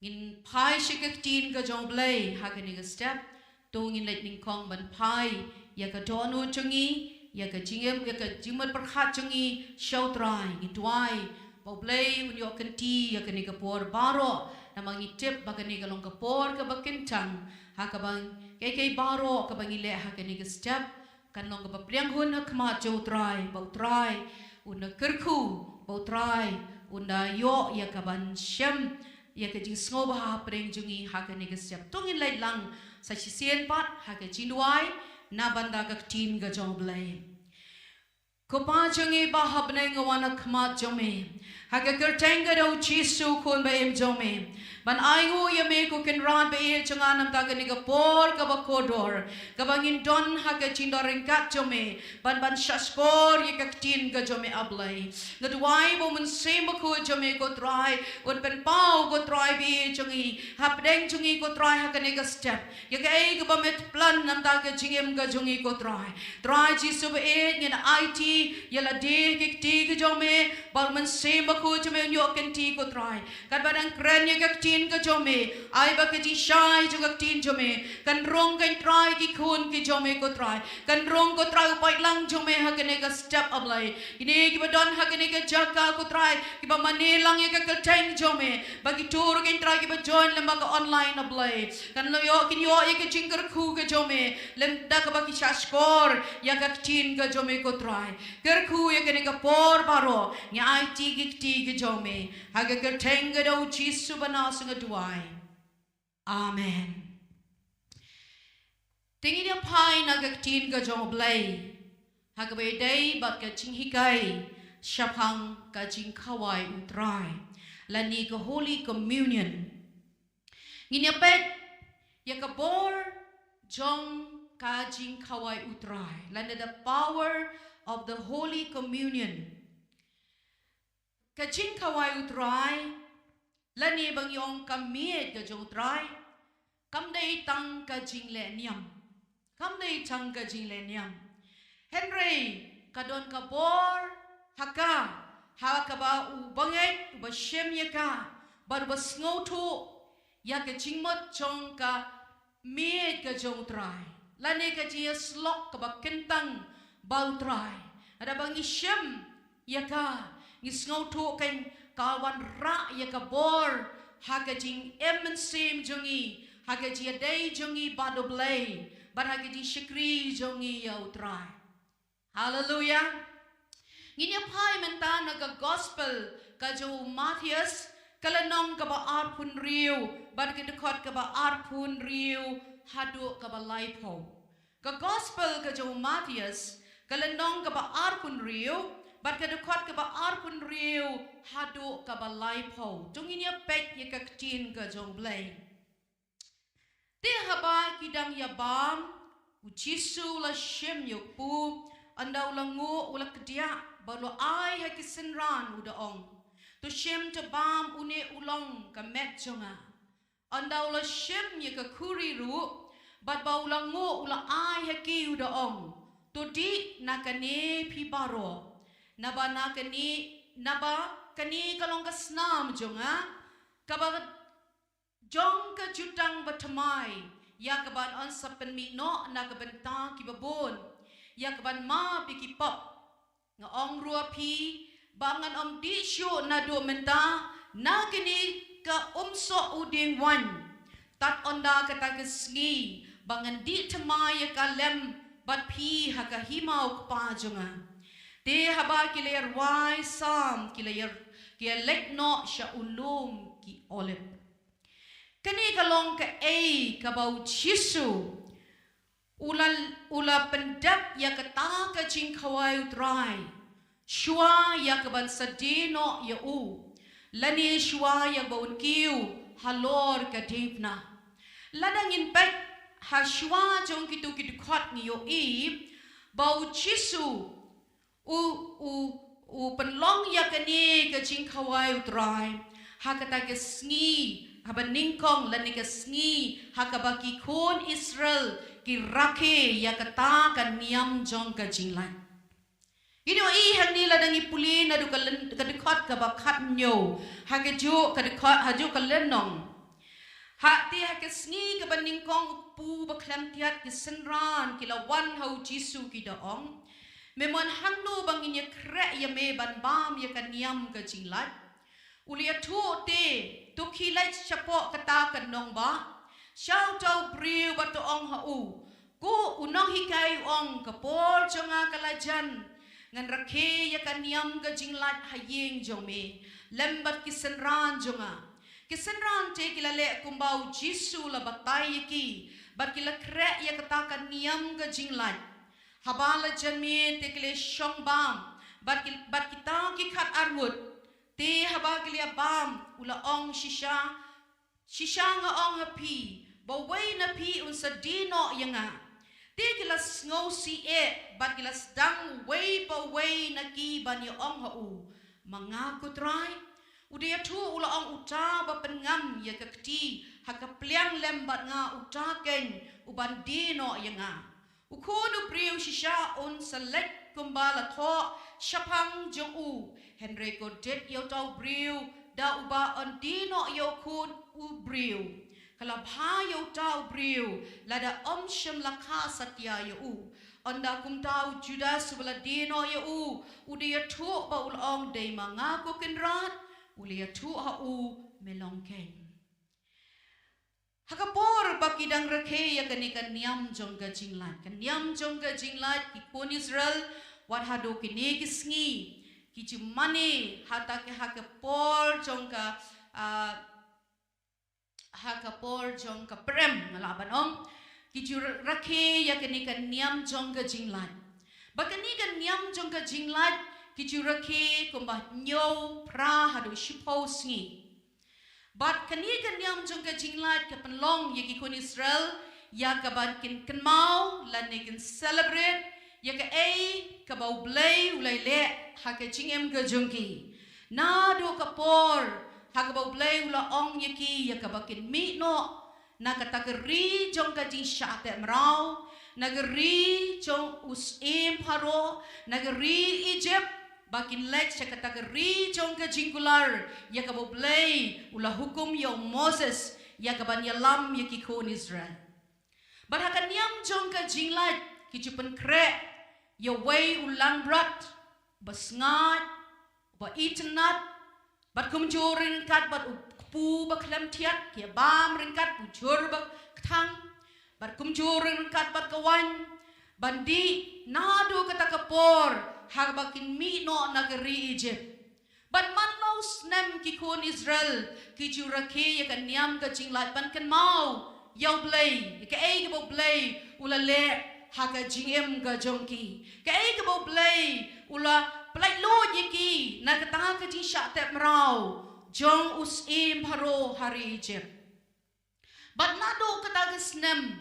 ngin phai sha ka ktien ka jong U Blei ha kane ka step, to ngin leit nyngkong ban phai ïa ka dohnud jong ngi, ïa ka jingim, ïa ka jingmut pyrkhat jong ngi sha U Trai. Ngin duwai Ba U Blei un ïoh kynti ïa kane ka por baroh, namar ngi tip ba kane ka long ka por kaba kyntang, ha kaba kaei kaei baroh kaba ngi leh ha kane ka step, kan long kaba pdiang hun ha khmat jong U Trai, ba U Trai un da kyrkhu, ba U Trai un da ïoh ïa kaban shem ïa ka jingsngewbha hapdeng jong ngi ha kane ka step. To ngin leit lang sa shisien pat ha ka jingduwai na bynta ka ktien ka jong U Blei. Ko Pa jong ngi ba ha bneng, nga wan ha khmat jong me ha ka kyrteng ka jong U Jisu, Khun ba im jong me, ban ai nguh ïa me ko Kynrad ba ïeit jong nga, namar kane ka por kaba kordor kaba ngin don ha ka jingdon ryngkat jong me, ban ban shahshkor ïa ka ktien ka jong me, A Blei. Nga duwai ba U Mynsiem Bakhuid jong me ko Trai un pynpaw, ko Trai ba ïeit jong ngi, hapdeng jong ngi ko Trai ha kane ka step, ïa kaei kaba me plan namar ka jingim ka jong ngi ko Trai. Trai Jisu ba ïeit, ngin aiti ïa lade ha ka kti ka jong me, ba U Mynsiem Bakhuid jong me un ïoh kynti ko Trai. Katba dang kren ïa ka ktien ka jong me, ai ba ka jingshai jong ka ktien jong me kan rung, ko Trai, ki khun ki jong me ko Trai. Kan rung ko Trai u paidlang jong me ha kane ka step, A Blei. Kine kiba don ha kane ka jaka ko Trai, kiba mane lang ïa ka kyrteng jong me, ba kito ruh ko Trai kiba join lem bad ka online, A Blei, kan ïoh, kin ïoh ïa ka jingkyrkhu ka jong me lem da kaba ki shahshkor ïa ka ktien ka jong me ko Trai. Kyrkhu ïa kane ka por baroh, ngi aiti ïa ka kti ka jong me ha ka kyrteng ka jong U Jisu ba nga sngewduwai. Amen. Te ngin ïa phai na ka ktien ka jong U Blei ha kaba ïadei bad ka jinghikai shaphang ka jingkhawai U Trai, lane ka Holy Communion. Ngin ïa peit ïa ka bor jong ka jingkhawai U Trai, lane the power of the Holy Communion. Ka jingkhawai U Trai, lane ba ngi ong ka miej ka jong U Trai, kam dei tang ka jingleh niam. Kam dei tang ka jingleh niam. Hynrei ka don ka bor ha ka, ha kaba u bangeit uba shim ïa ka bad uba sngewthuh ïa ka jingmut jong ka miej ka jong U Trai, lane ka jingïasyllok kaba kyntang bad U Trai. Haba ngi shim ïa ka, ngi sngewthuh kein ka wanrah ïa ka bor ha ka jingim mynsiem jong ngi, ha ka jingïadei jong ngi bad U Blei, bad ha ka jingshakri jong ngi ïa U Trai. Haleluia. Ngin ïa phai mynta na ka Gospel ka jong u Mathaios, ka lynnong kaba arphew hynriew, bad ka dkhot kaba arphew hynriew haduh kaba laiphew. Ka Gospel ka jong u Mathaios, ka lynnong kaba arphew hynriew, bad ka dkhot kaba arphew hynriew haduh kaba laiphew. To ngin ïa peit ïa ka ktien ka jong U Blei. Te haba ki dang ïa bam, u Jisu u la shim ïa u kpu, ynda u la nguh u la kdiah, bad u la ai ha ki synran u da ong, to shim, to bam, une u long ka met jong nga. Ynda u la shim ïa ka khuri ruh, bad ba u la nguh u la ai ha ki u da ong, to dih na kane phi baroh, naba na kane, naba kane ka long ka snam jong nga, kaba jong ka jutang bathymmai, ïa kaban sa pynmih noh na ka bynta kiba bun, ïa kaban map ïa ki pop. Nga ong ruh ïa phi, ba ngan ym dih shuh naduh mynta, na kane ka umsoh u dieng waiñ, tad ynda kata ka sngi, ba ngan dih thymmai ïa ka lem bad phi ha ka hima u Kpa jong nga. Te haba ki la ïa rwai Salm, ki la ïa, ki ïa leit noh sha u lum ki Olib. Kane ka long kaei kaba u Jisu u la, u la pyndep ïa kata ka jingkhawai U Trai shuwa ïa kaban sa die noh ïa u, lane shuwa ïa ba un kiew halor ka diengphna. Lada ngin peit ha shuwa jong kito ki dkhot ngi ïohi ba u Jisu u, u, u pynlong ïa kane ka jingkhawai U Trai ha kata ka sngi, haba nyngkong lane ka sngi ha kaba ki khun Israel ki rakhe ïa kata ka niam jong ka jinglait. Ngin ïohi hangne lada ngi pule naduh ka lyn-, ka dkhot kaba khathynñiew, ha kajuh ka dkhot, hajuh ka lynnong. Ha te ha ka sngi kaba nyngkong u kpu bakhlem thiat ki synran ki la wan ha u Jisu ki da ong, Pynban hangno ba ngin ïa khreh ïa me ban bam ïa ka niam ka jinglait? U la ïathuh te, to khie leit shapoh kata ka nongbah, sha uta u briew bad to ong ha u, ko u nonghikai u ong, ka por jong nga ka la jan, ngan rakhe ïa ka niam ka jinglait ha ïing jong me lem bad ki synran jong nga. Ki synran te ki la leh kumba u Jisu u la batai ïa ki, bad ki la khreh ïa kata ka niam ka jinglait. Haba la jan miet te ki la shong bam bad ki, bad kita ki khatar ngut. Te haba ki la bam, u la ong, shisha, shisha nga ong ha phi, ba uwei na phi un sa die noh ïa nga. Te ki la sngewsih eh bad ki la sdang uwei pa uwei na ki ban ïa ong ha u, ma nga ko Trai? U da ïathuh u la ong, uta ba pynngam ïa ka kti ha ka pliang lem bad nga, uta keiñ u ban die noh ïa nga. U Khun u briew shisha un sa leit kumba la thoh shaphang jong u, hynrei kordit ïa uta u briew da uba yn die noh ïa u Khun u briew. Ka la bha ïa uta u briew lada ym shym la kha satia ïa u. Ynda kumta u Judas uba la die noh ïa u, u da ïathuh ba u la ong, dei ma nga ko Kynrad? U la ïathuh ha u, me long keiñ. Ha ka por ba ki dang rakhe ïa kane ka niam jong ka jinglait, ka niam jong ka jinglait, ki khun Israel, wat haduh kine ki sngi, ki ju mane ha ta ka, ha ka por jong ka, ah, ha ka por jong ka prem, nga lah ban ong, ki ju ra-, rakhe ïa kane ka niam jong ka jinglait. Ba kane ka niam jong ka jinglait ki ju rakhe kumba hynñiew, phra haduh shiphew sngi. Bad kane ka niam jong ka jinglait ka pynlong ïa ki khun Israel ïa kaba kin kynmaw lane kin celebrate ïa kaei kaba U Blei u la leh ha ka jingim ka jong ki. Naduh ka por ha kaba U Blei u la ong ïa ki ïa kaba kin mih noh na kata ka ri jong ka jingshah teh mraw, na ka ri jong u syiem Pharaoh, na ka ri Egypt, ba kin leit sha kata ka ri jong ka jingkular, ïa kaba U Blei u la hukum ïa u Moses ïa kaban ïalam ïa ki khun Israel. Bad ha ka niam jong ka jinglait ki ju pynkhreh ïa uwei u langbrot, ba sngaid, ba itynnad, bad kumjuh ryngkat bad u kpu ba khlem thiat, ki bam ryngkat u jhur ba kthang, bad kumjuh ryngkat bad ka waiñ, ban dih naduh kata ka por haba kin mih noh na ka ri Egypt. Bad man la u snem ki khun Israel ki ju rakhe ïa ka niam ka jinglait ban kynmaw ïa U Blei, ïa kaei kaba U Blei u la leh ha ka jingim ka jong ki, kaei kaba U Blei u la pynlait lut ïa ki na kata ka jingshah teh mraw jong u syiem Pharaoh ha ri Egypt. Bad naduh kata ka snem,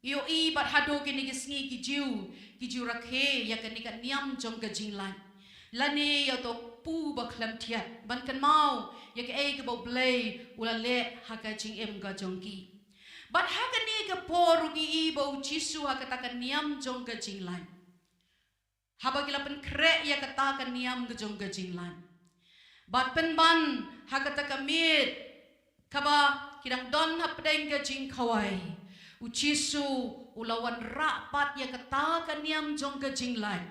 ïohi bad haduh kine ki sngi ki ju, ki ju rakhe ïa kane ka niam jong ka jinglait, lane ïa uto u kpu ba khlem thiat, ban kynmaw ïa kaei kaba U Blei u la leh ha ka jingim ka jong ki. Bad ha kane ka por ruh ngi i ba U Jisu ha kata ka niam jong ka jinglait, haba ki la pynkhreh ïa kata ka niam ka jong ka jinglait, bad pynban ha kata ka miet kaba ki dang don hapdeng ka jingkhawai, U Jisu u la wanrah pat ïa kata ka niam jong ka jinglait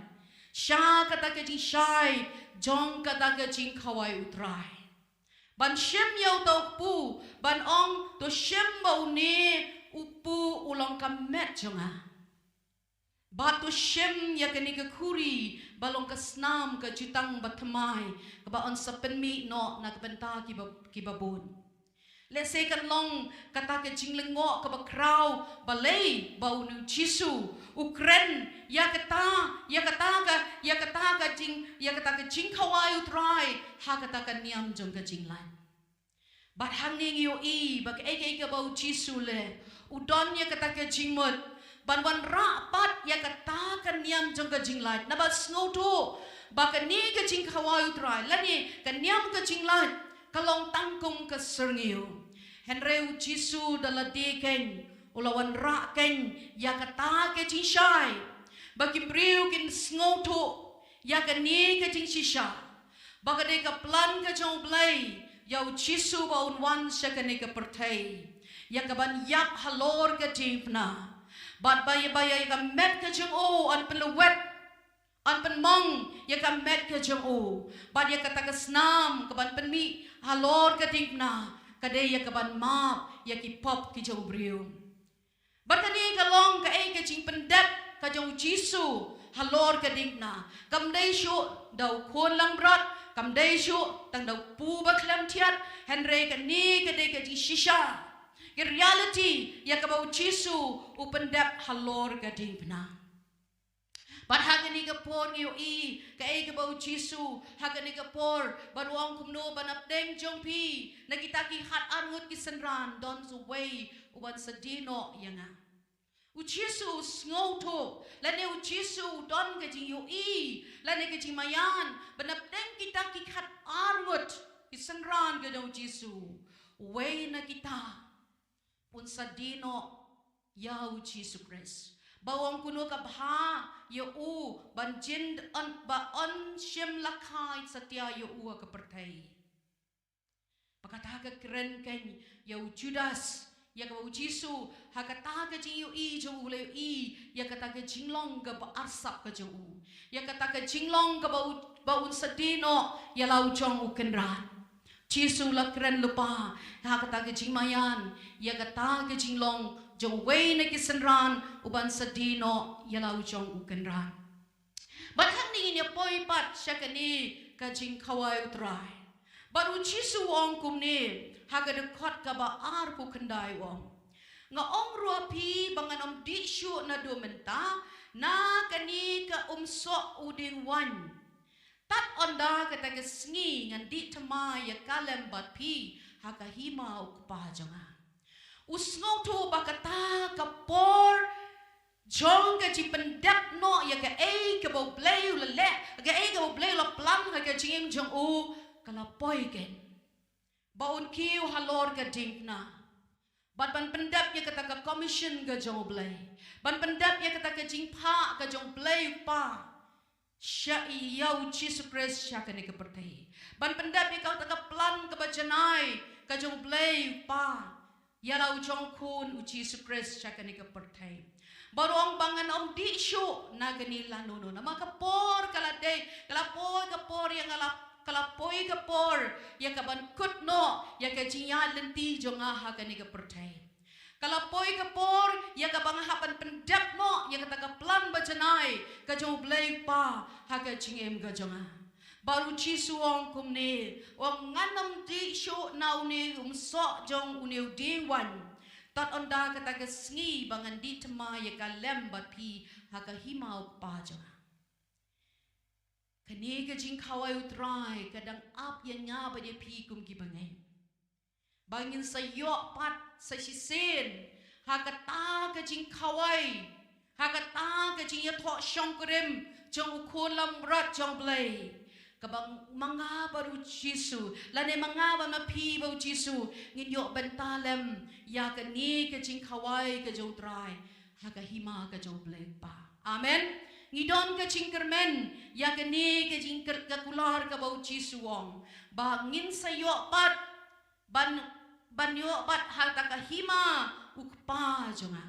sha kata ka jingshai jong kata ka jingkhawai U Trai, ban shim ïa uto u kpu, ban ong, to shim ba une u kpu u long ka met jong nga. Bad to shim ïa kane ka khuri ba long ka snam ka jutang bathymmai, kaba yn sa pynmih noh na ka bynta kiba, kiba bun. Lehse kan long kata ka jinglyngngoh kaba khraw balei ba une U Jisu u kren ïa kata, ïa kata ka, ïa kata ka jing, ïa kata ka jingkhawai U Trai ha kata ka niam jong ka jinglait. Bad hangne ngi ïohi ba kaei kaei kaba U Jisu u leh, u don ïa kata ka jingmut ban wanrah pat ïa kata ka niam jong ka jinglait, naba sngewthuh ba kane ka jingkhawai U Trai lane ka niam ka jinglait ka long tang kum ka syrngiew. Hynrei U Jisu da lade keiñ u la wanrah keiñ ïa kata ka jingshai, ba ki briew kin sngewthuh ïa kane ka jingshisha, ba ka dei ka plan ka jong U Blei ïa U Jisu ba un wan sha kane ka pyrthei, ïa kaban ïap halor ka diengphna, bad ba ïa, ba ïa ka met ka jong u yn pynlwet, Yn pynmong ïa ka met ka jong u bad ïa kata ka snam kaban pynmih halor ka diengphna ka dei ïa kaban map ïa ki pop ki jong u briew. Bad kane ka long kaei ka jingpyndep ka jong u Jisu halor ka diengphna. Kam dei shuh da u khun langbrot, kam dei shuh tang da u pu ba khlem thiat, hynrei kane ka dei ka jingshisha, ka reality ïa kaba u Jisu u pyndep halor ka diengphna. Bad ha kane ka por ngi ïohi kaei kaba u Jisu ha kane ka por, bad u ong kumno, ba na pdeng jong phi na kita ki khat arngut ki synran don sa uwei uban sa die noh ïa nga. U Jisu u sngewthuh lane u Jisu u don ka jingïohi lane ka jingmaïan ba na pdeng kita ki khat arngut ki synran ka jong u Jisu, uwei na kita un sa die noh ïa u Jisu Khrist. Ba u ong kumno ka bha ïa u ban jin, yn, ba yn shim lakhai satia ïa u ha ka pyrthei. Ba kata ka kren kein ïa u Judas ïa kaba u Jisu ha kata ka jingïohi jong u la ïohi ïa kata ka jinglong kaba arsap ka jong u, ïa kata ka jinglong kaba u, ba un sa die noh ïa la u jong u Kynrad. Jisu la kren lypa ha kata ka jingmaïan ïa kata ka jinglong jong uwei na ki synran uban sa die noh ïa la u jong u Kynrad. Bad hangne ngin ïa poi pat sha kane ka jingkhawai u Trai. Bad u Jisu u ong kumne ha ka dkhot kaba arphew khyndai u ong, nga ong ruh ïa phi ba ngan ym dih shuh naduh mynta na kane ka umsoh u dieng waiñ tad ynda kata ka sngi ngan dih thymmai ïa ka lem bad phi ha ka hima u Kpa jong nga. U sngewthuh ba kata ka por jong ka jingpyndep noh ïa kaei kaba u Blei u la leh, kaei kaba u Blei u la plan ha ka jingim jong u, ka la poi kein. Ba un kiew halor ka diengphna bad ban pyndep ïa kata ka commission ka jong u Blei, ban pyndep ïa kata ka jingphah ka jong u Blei u Kpa sha ïa u Jisu Khrist sha kane ka pyrthei, ban pyndep ïa kata ka plan kaba janai ka jong u Blei u Kpa ïa la u jong u Khun u Jisu Khrist sha kane ka pyrthei. Bad u ong ba ngan ym dih shuh na kane lano lano, namar ka por ka la dei, ka la poi ka por ïa nga la, ka la poi ka por ïa kaban kut noh ïa ka jingïaid lynti jong nga ha kane ka pyrthei. Ka la poi ka por ïa kaba nga hap ban pyndep noh ïa kata ka plan ba janai ka jong u Blei u Kpa ha ka jingim ka jong nga. Bad u Jisu u ong kumne, u ong ngan ym dih shuh na une u umsoh jong une u dieng waiñ tad ynda kata ka sngi ba ngan dih thymmai ïa ka lem bad phi ha ka hima u Kpa jong nga. Kane ka jingkhawai u Trai ka dang ap ïa nga bad ïa phi kum ki bangeit ba ngin sa ïoh pat sa shisien ha kata ka jingkhawai, ha kata ka jingïathoh shongkurim jong u Khun langbrot jong u Blei, kaba ma nga bad u Jisu lane ma nga bad ma phi bad u Jisu ngin ïoh bynta lem ïa kane ka jingkhawai ka jong u Trai ha ka hima ka jong u Blei u Kpa. Amen. Ngi don ka jingkyrmen ïa kane ka jingkyr-, ka kular kaba u Jisu u ong ba ngin sa ïoh pat ban, ban ïoh pat ha kata ka hima u Kpa jong nga.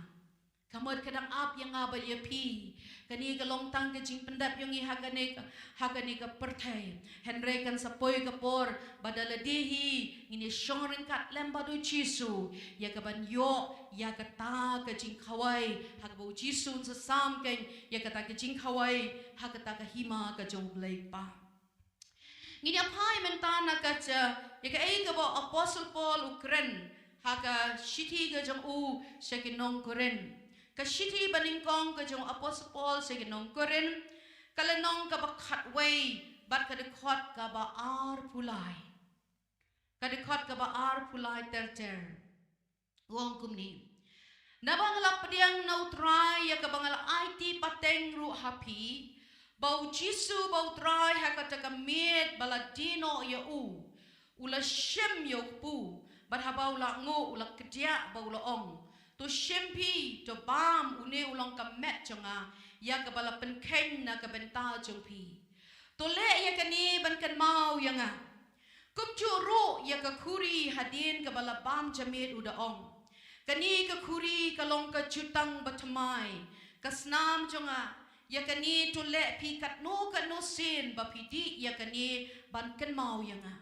Ka mut ka dang ap ïa nga bad ïa phi. Kane ka long tang ka jingpyndep ïa ngi ha kane ka, ha kane ka pyrthei. Hynrei kan sa poi ka por ba da lade hi ngin ïa shong ryngkat lem bad u Jisu ïa kaban ïoh ïa kata ka jingkhawai ha kaba u Jisu un sa sam kein ïa kata ka jingkhawai ha kata ka hima ka jong u Blei u Kpa. Ngin ïa phai mynta na ka, ïa kaei kaba u Apostol Paul u kren ha ka shithi ka jong u sha ki nong Korinth. Ka shithi banyngkong ka jong u Apostol Paul sha ki nong Korinth, ka lynnong kaba khatwei bad ka dkhot kaba arphew lai. Ka dkhot kaba arphew lai ter ter. U ong kumne. Naba nga la pdiang na u Trai ïa kaba nga la aiti pateng ruh ha phi, ba u Jisu ba u Trai ha kata ka miet ba la die noh ïa u, u la shim ïa u kpu, bad haba u la nguh u la kdiah bad u la ong, to shim phi, to bam, une u long ka met jong nga ïa kaba la pynkheiñ na ka bynta jong phi. To leh ïa kane ban kynmaw ïa nga. Kumjuh ruh ïa ka khuri hadien kaba la bam jamiet u da ong, kane ka khuri ka long ka jutang bathymmai, ka snam jong nga, Ïa kane to leh phi katno katno sien ba phi dih ïa kane ban kynmaw ïa nga.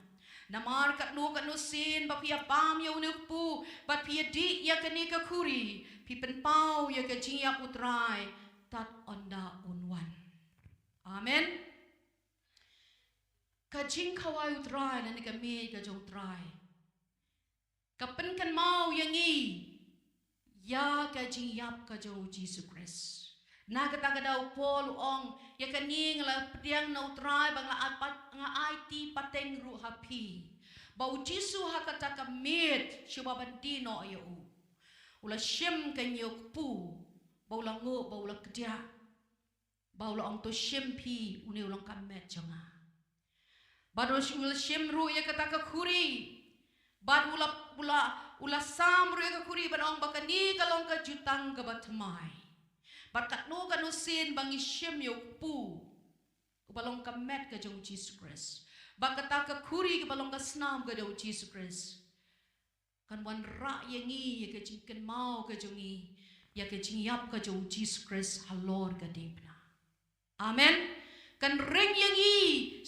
Namar katno katno sien ba phi ïa bam ïa une u kpu bad phi ïa dih ïa kane ka khuri, phi pynpaw ïa ka jingïap u Trai tad ynda un wan. Amen. Ka jingkhawai u Trai lane ka miej ka jong u Trai ka pynkynmaw ïa ngi ïa ka jingïap ka jong u Jisu Khrist. Na kata ka daw u Paul u ong, ïa kane nga la pdiang na u Trai ba nga la ai pat, nga aiti pateng ruh ha phi, ba u Jisu ha kata ka miej shuwa ban die noh ïa u, u la shim kane u kpu, ba u la nguh, ba u la kdiah, ba u la ong, to shim phi, une u long ka met jong nga. Bad u la shim ruh ïa kata ka khuri. Bad u la, u la, u la sam ruh ïa ka khuri bad ong ba kane ka long ka jutang kaba thymmai. Bad katno katno sien ba ngi shim ïa u kpu uba long ka met ka jong u Jisu Khrist, bad kata ka khuri kaba long ka snam ka jong u Jisu Khrist, kan wanrah ïa ngi ïa ka jingkynmaw ka jong ngi ïa ka jingïap ka jong u Jisu Khrist halor ka diengphna. Amen. Kan ring ïa ngi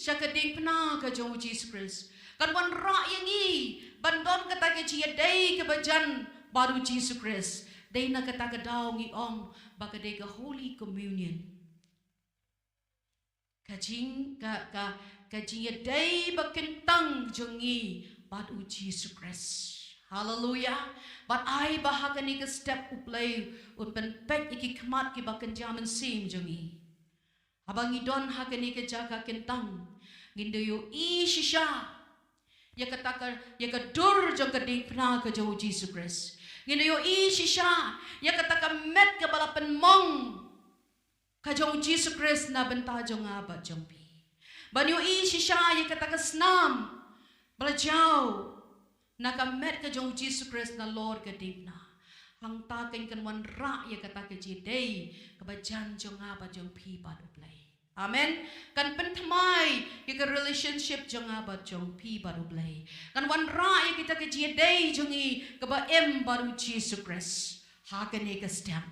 sha ka diengphna ka jong u Jisu Khrist. Kan wanrah ïa ngi ban don kata ka jingïadei kaba jan bad u Jisu Khrist. Dei na kata ka daw ngi ong ba ka dei ka Holy Communion. Ka jing, ka, ka, ka jingïadei ba kyntang jong ngi bad u Jisu Khrist. Haleluya. Bad ai ba ha kane ka step u Blei un pynpeit ïa ki khmat kiba kynja mynsiem jong ngi. Haba ngi don ha kane ka jaka kyntang, ngin da ïohi shisha ïa kata ka, ïa ka dur jong ka diengphna ka jong u Jisu Khrist. Ngin da ïohi shisha ïa kata ka met kaba la pynmong ka jong u Jisu Khrist na bynta jong nga bad jong phi. Ban ïohi shisha ïa kata ka snam ba la jaw na ka met ka jong u Jisu Khrist nalor ka diengphna. Hangta kan, kan wanrah ïa kata ka jingïadei kaba jan jong nga bad jong phi bad u Blei. Amen. Kan pynthymmai ïa ka relationship jong nga bad jong phi bad u Blei. Kan wanrah ïa kita ka jingïadei jong ngi kaba im bad u Jisu Khrist ha kane ka step.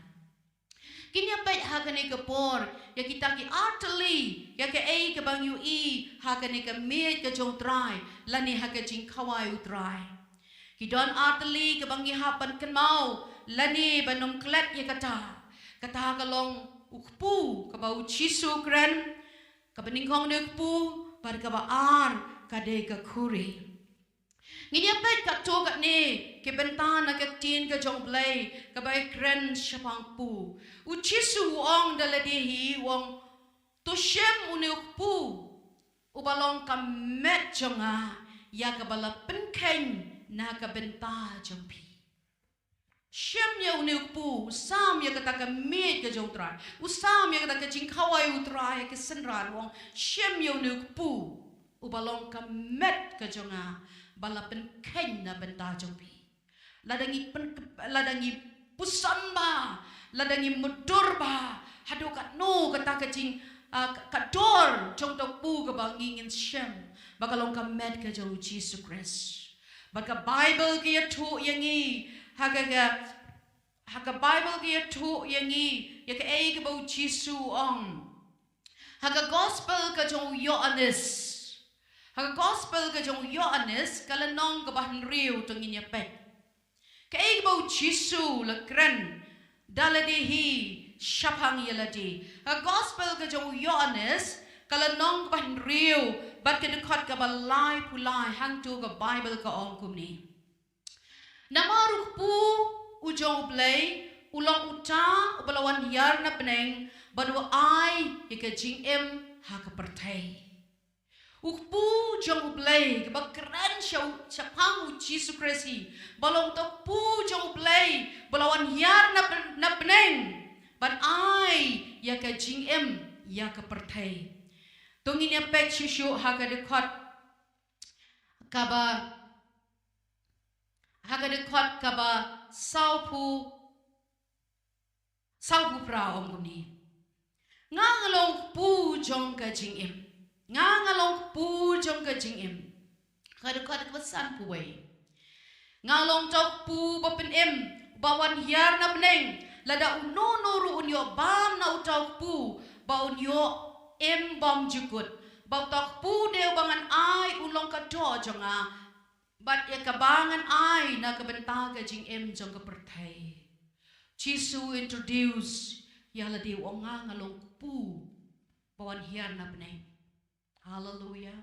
Ngin ïa peit ha kane ka por ïa kita ki artylli ïa kaei kaba ngi ïohi ha kane ka miej ka jong u Trai lane ha ka jingkhawai u Trai. Ki don artylli kaba ngi hap ban kynmaw lane ban ym klet ïa kata. Kata ka long u kpu kaba u Jisu u kren, kaba nyngkong dei u kpu, bad kaba ar ka dei ka khuri. Ngin ïa peit katto katne ki bynta na ka ktien ka jong u Blei kaba kren shaphang kpu. U Jisu u ong da lade hi, u ong, to shim une u kpu uba long ka met jong nga ïa kaba la pynkheiñ na ka bynta jong phi. Shim ïa une u kpu, u sam ïa kata ka miej ka jong u Trai, u sam ïa kata ka jingkhawai u Trai ha ki synran, u ong, shim ïa une u kpu uba long ka met ka jong nga ba la pynkheiñ na bynta jong phi. Lada ngi pyn, lada ngi puson bha, lada ngi mutdur bha, haduh katno kata ka jing, ah, ka, ka dor jong uta u kpu kaba ngi ngin shem ba ka long ka met ka jong u Jisu Khrist. Bad ka Baibl ka ïathuh ïa ngi ha ka, ka, ha ka Baibl ka ïathuh ïa ngi ïa kaei kaba u Jisu u ong ha ka Gospel ka jong u Ïoannis. Ha ka Gospel ka jong u Ïoannis, ka lynnong kaba hynriew, to ngin ïa peit kaei kaba u Jisu u la kren da lade hi shaphang ïa lade. Ha ka Gospel ka jong u Ïoannis, ka lynnong kaba hynriew bad ka dkhot kaba laiphew lai, hangto ka Baibl ka ong kumne: Namar u kpu u jong u Blei u long uta uba la wan hiar na bneng bad u ai ïa ka jingim ha ka pyrthei. U kpu jong u Blei kaba kren sha u, shaphang u Jisu Khrist hi, ba long uta u kpu jong u Blei ba la wan hiar na bn-, na bneng ban ai ïa ka jingim ïa ka pyrthei. To ngin ïa peit shuh shuh ha ka dkhot kaba, ha ka dkhot kaba sawphew, sawphew phra, ong kumne: Nga nga long kpu jong ka jingim. Nga nga long kpu jong ka jingim. Ka dkhot kaba sanphew wei: Nga long uta u kpu ba pynim, ba wan hiar na bneng. Lada uno uno ruh un ïoh bam na uta u kpu, ba un ïoh im bymjukut, ba uta u kpu de uba ngan ai un long ka doh jong nga, bad ïa kaba ngan ai na ka bynta ka jingim jong ka pyrthei. Jisu introduce ïa lade, u ong, nga nga long u kpu ba wan hiar na bneng. Haleluia.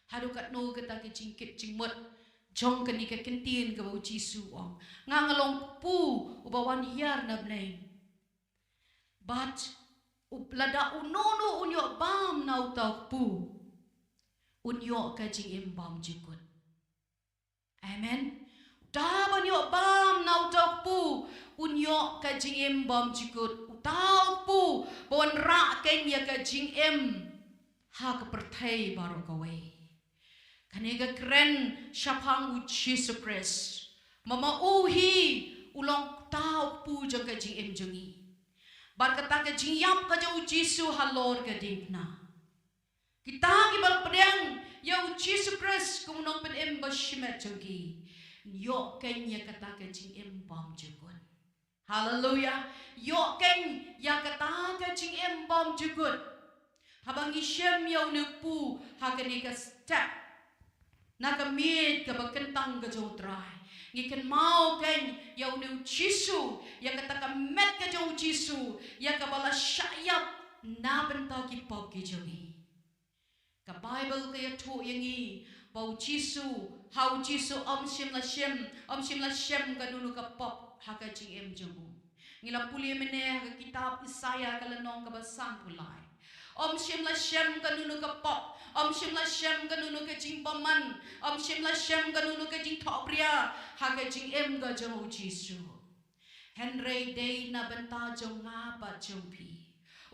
Haduh katno kata ka jingkit jingmut jong kane ka ktien kaba u Jisu u ong, nga nga long u kpu uba wan hiar na bneng. Bad u, lada uno uno un ïoh bam na uta u kpu, un ïoh ka jingim bymjukut. Amen. Uta ban ïoh bam na uta u kpu, un ïoh ka jingim bymjukut. Uta u kpu ba wanrah keiñ ïa ka jingim ha ka pyrthei baroh kawei. Kane ka kren shaphang u Jisu Khrist. Ma ma u hi u long uta u kpu jong ka jingim jong ngi. Bad kata ka jingïap ka jong u Jisu halor ka diengphna. Kita kiba pdiang ïa u Jisu Khrist kum u nongpynim bashimet jong ki, ïoh keiñ ïa kata ka jingim bymjukut. Haleluia. Ïoh keiñ ïa kata ka jingim bymjukut. Haba ngi shem ïa une u kpu ha kane ka step, na ka miej kaba kyntang ka jong u Trai, ngi kynmaw keiñ ïa une u Jisu, ïa kata ka met ka jong u Jisu, ïa kaba la shah ïap na bynta ki pop ki jong ngi. Ka Baibl ka ïathuh ïa ngi ba u Jisu, ha u Jisu ym shym la shem, ym shym la shem kano kano ka pop ha ka jingim jong u. Ngi la pule mynne ha ka kitab Isaïah ka lynnong kaba sanphew lai. Ym shym la shem kano kano ka pop, ym shym la shem kano kano ka jingbymman, ym shym la shem kano kano ka jingthohbria ha ka jingim ka jong u Jisu. Hynrei dei na bynta jong nga bad jong phi.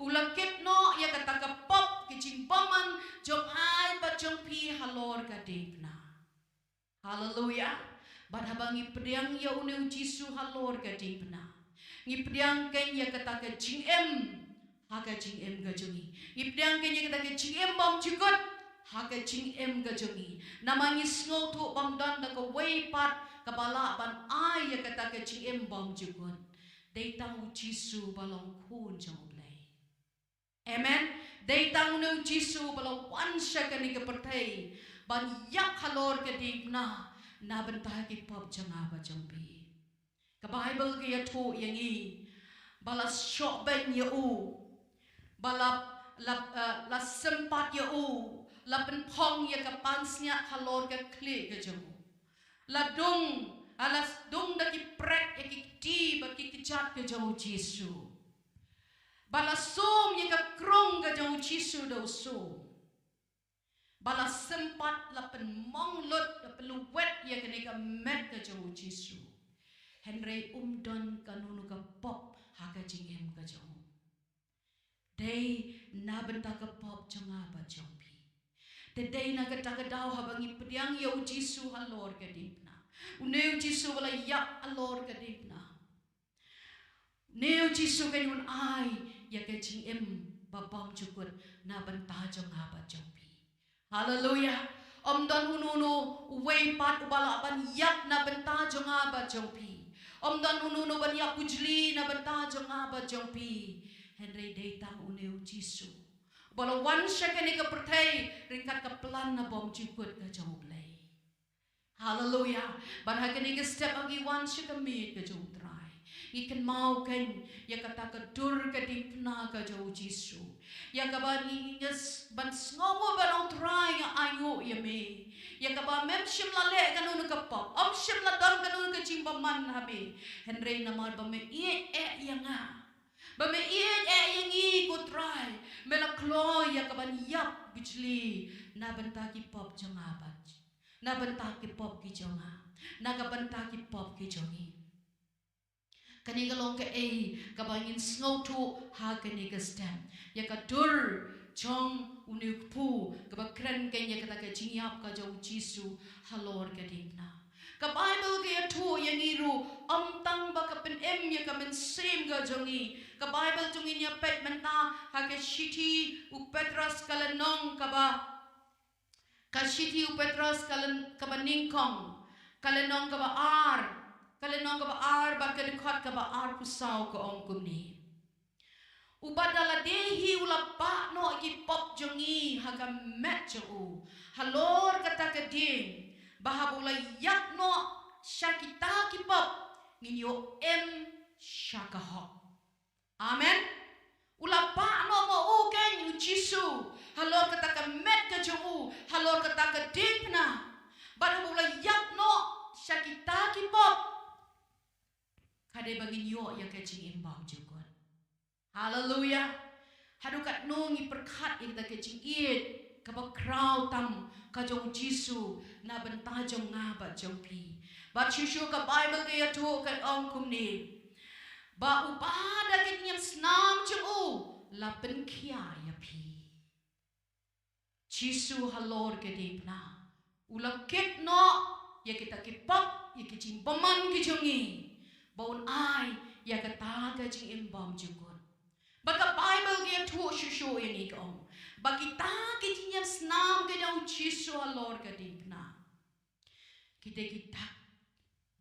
U la kit noh ïa kata ka pop, ka jingbymman jong nga bad jong phi halor ka diengphna. Haleluia. Bad haba ngi pdiang ïa une u Jisu halor ka diengphna, ngi pdiang keiñ ïa kata ka jingim ha ka jingim ka jong ngi. Ngi pdiang keiñ ïa kata ka jingim bymjukut ha ka jingim ka jong ngi. Namar ngi sngewthuh ba ym don da kawei pat kaba lah ban ai ïa kata ka jingim bymjukut. Dei tang u Jisu ba long khun jong u Blei. Amen. Dei tang une u Jisu ba la wan sha kane ka pyrthei ban ïap halor ka diengphna na bynta ki pop jong nga bad jong phi. Ka Baibl ka ïathuh ïa ngi ba la shoh beiñ ïa u, ba la, la, eh, la sympat ïa u, la pynphong ïa ka pansngiat halor ka khlieh ka jong u. La dung, ah, la dung da ki prek ïa ki kti bad ki kjat ka jong u Jisu. Ba la sum ïa ka krung ka jong u Jisu da u sum. Ba la sympat, la pynmong lut, la pynlwet ïa kane ka met ka jong u Jisu. Hynrei um don kano kano ka pop ha ka jingim ka jong u. Dei na bynta ka pop jong nga bad jong phi. Te dei na kata ka daw haba ngi pdiang ïa u Jisu halor ka diengphna. Une u Jisu ba la ïap halor ka diengphna. Une u Jisu keiñ un ai ïa ka jingim ba bymjukut na bynta jong nga bad jong phi. Haleluia. Ym don uno uno uwei pat uba lah ban ïap na bynta jong nga bad jong phi. Ym don uno uno ban ïap bujli na bynta jong nga bad jong phi. Hynrei dei tang une u Jisu uba la wan sha kane ka pyrthei ryngkat ka plan na bymjukut ka jong u Blei. Haleluia. Bad ha kane ka step ba ngi wan sha ka miej ka jong u Trai, ngi kynmaw keiñ ïa kata ka dur ka diengphna ka jong u Jisu. Ïa kaba ngi, ngi, ngi s-, ban sngewnguh ban ong, Trai, nga ainguh ïa me. Ïa kaba mem shym la leh kano kano ka pop, ym shym la don kano kano ka jingbymman ha me. Hynrei namar ba me ïeit eh ïa nga, ba me ïeit eh ïa ngi, ko Trai, me la kloi ïa kaban ïap bujli na bynta ki pop jong nga bad, na bynta ki pop ki jong nga, na ka bynta ki pop ki jong ngi. Kane ka long kaei kaba ngin sngewthuh ha kane ka step. Ïa ka dur jong une u kpu kaba kren keiñ ïa kata ka jingïap ka jong u Jisu halor ka diengphna. Ka Baibl ka ïathuh ïa ngi ruh, ym tang ba ka pynim ïa ka mynsiem ka jong ngi. Ka Baibl jong ngi, ngin ïa peit mynta ha ka shithi u Petros ka lynnong kaba, ka shithi u Petros ka lyn-, kaba nyngkong, ka lynnong kaba ar, ka lynnong kaba ar bad ka dkhot kaba arphew saw ka ong kumne. Uba da lade hi u la pah noh ïa ki pop jong ngi ha ka met jong u. Halor kata ka dieng, ba haba u la ïap noh sha kita ki pop, ngin ïoh im sha ka hok. Amen. U la pah noh ma u keiñ u Jisu, halor kata ka met ka jong u, halor kata ka diengphna. Bad haba u la ïap noh sha kita ki pop, ka dei ba ngin ïoh ïa ka jingim bymjukut. Haleluya. Haduh katno ngi pyrkhat ïa kata ka jingïeit kaba khraw tam ka jong u Jisu na bynta jong nga bad jong phi. Bad shuh shuh ka Baibl ka ïathuh ka ong kumne, ba u ba da ki jingïam snam jong u la pynkhiah ïa phi. Jisu halor ka diengphna u la kit noh ïa kita ki pop, ïa ki jingbymman ki jong ngi, ba un ai ïa kata ka jingim bymjukut. Ba ka Baibl ka ïathuh shuh shuh ïa ngi ka ong, ba kita ki jingïam snam ka jong u Jisu halor ka diengphna, kita ki dak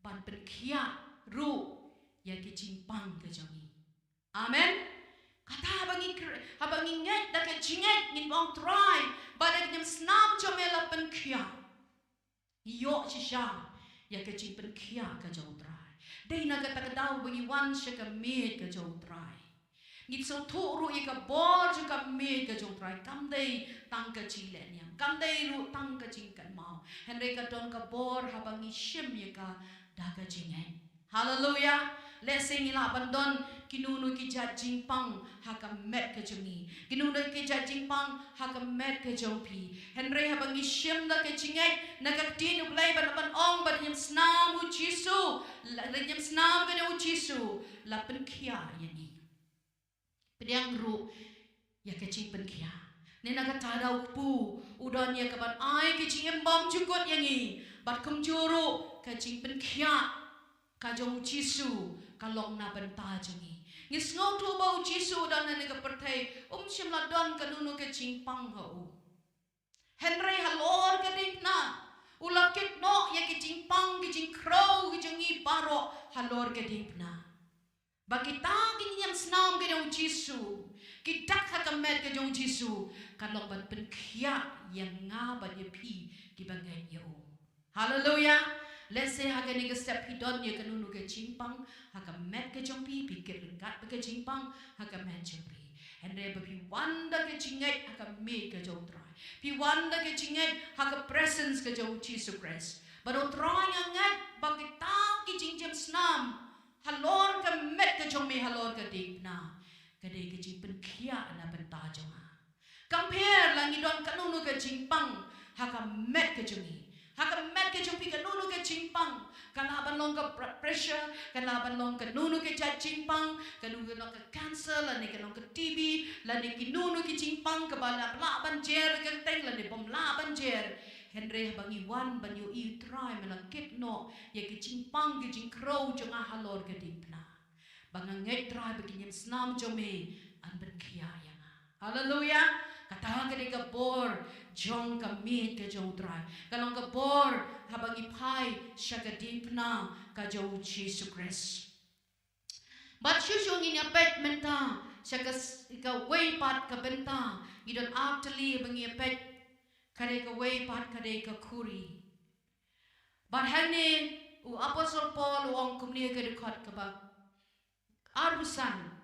ban pynkhiah ruh ïa ki jingpang ka jong ngi. Amen. Kata haba ngi kre-, haba ngi ngeit da ka jingngeit, ngin ong Trai, ba da ka jingïam snam jong me la pynkhiah. Ngi ïoh shisha ïa ka jingpynkhiah ka jong u Trai. Dei na kata ka daw ba ngi wan sha ka miej ka jong u Trai. Ngi sngewthuh ruh ïa ka bor jong ka miej ka jong u Trai. Kam dei tang ka jingleh niam, kam dei ruh tang ka jingkynmaw. Hynrei ka don ka bor haba ngi shim ïa ka da ka jingngeit. Haleluya. Lehse ngi lah ban don kino kino ki jait jingpang ha ka met ka jong ngi, kino kino ki jait jingpang ha ka met ka jong phi. Hynrei haba ngi shim da ka jingngeit na ka ktien u Blei, ban, ban ong ba da ka jingïam snam u Jisu, la, da ka jingïam snam ka jong u Jisu la pynkhiah ïa ngi. Pdiang ruh ïa ka jingpynkhiah. Ne na kata ka daw u Kpu u don ïa ka ban ai ka jingim bymjukut ïa ngi. Bad kumjuh ruh ka jingpynkhiah ka jong u Jisu ka long na bynta jong ngi. Ngi sngewthuh ba u Jisu u don ha kane ka pyrthei, um shym la don kano kano ka jingpang ha u. Hynrei halor ka diengphna u la kit noh ïa ka jingpang, ka jingkhrew ka jong ngi baroh halor ka diengphna. Ba kita ki jingïam snam ka jong u Jisu, ki dak ha ka met ka jong u Jisu, ka long ban pynkhiah ïa nga bad ïa phi kiba ngeit ïa u. Haleluya. Lehse ha kane ka step phi don ïa kano kano ka jingpang ha ka met ka jong phi, phi kit ryngkat bad ka jingpang ha ka met jong phi. Hynrei ba phi wan da ka jingngeit ha ka miej ka jong u Trai, phi wan da ka jingngeit ha ka presence ka jong u Jisu Khrist, bad u Trai, nga ngeit ba kita ki jingïam snam halor ka met ka jong me halor ka diengphna ka dei ka jingpynkhiah na bynta jong nga. Kam pher la ngi don kano kano ka jingpang ha ka met ka jong ngi, ha ka met ka jong phi kano kano ka jingpang, ka lah ban long ka blood pressure, ka lah ban long kano kano ka jait jingpang, kano ka long ka cancer, lane ka long ka T B, lane kino kino ki jingpang kaba lah, lah ban jer ka kyrteng lane bym lah ban jer. Hynrei haba ngi wan ban ïohi, Trai, me la kit noh ïa ki jingpang, ki jingkhrew jong nga halor ka diengphna. Ba nga ngeit, Trai, ba ki jingïam snam jong me yn pynkhiah ïa nga. Haleluya. Kata ka dei ka bor jong ka miej ka jong u Trai. Ka long ka bor haba ngi phai sha ka diengphna ka jong u Jisu Khrist. Bad shuh shuh ngin ïa peit mynta sha ka s-, kawei pat ka bynta, ngi don artylli ba ngi ïa peit, ka dei kawei pat, ka dei ka khuri. Bad hangne u Apostol Paul u ong kumne ha ka dkhot kaba arphew san,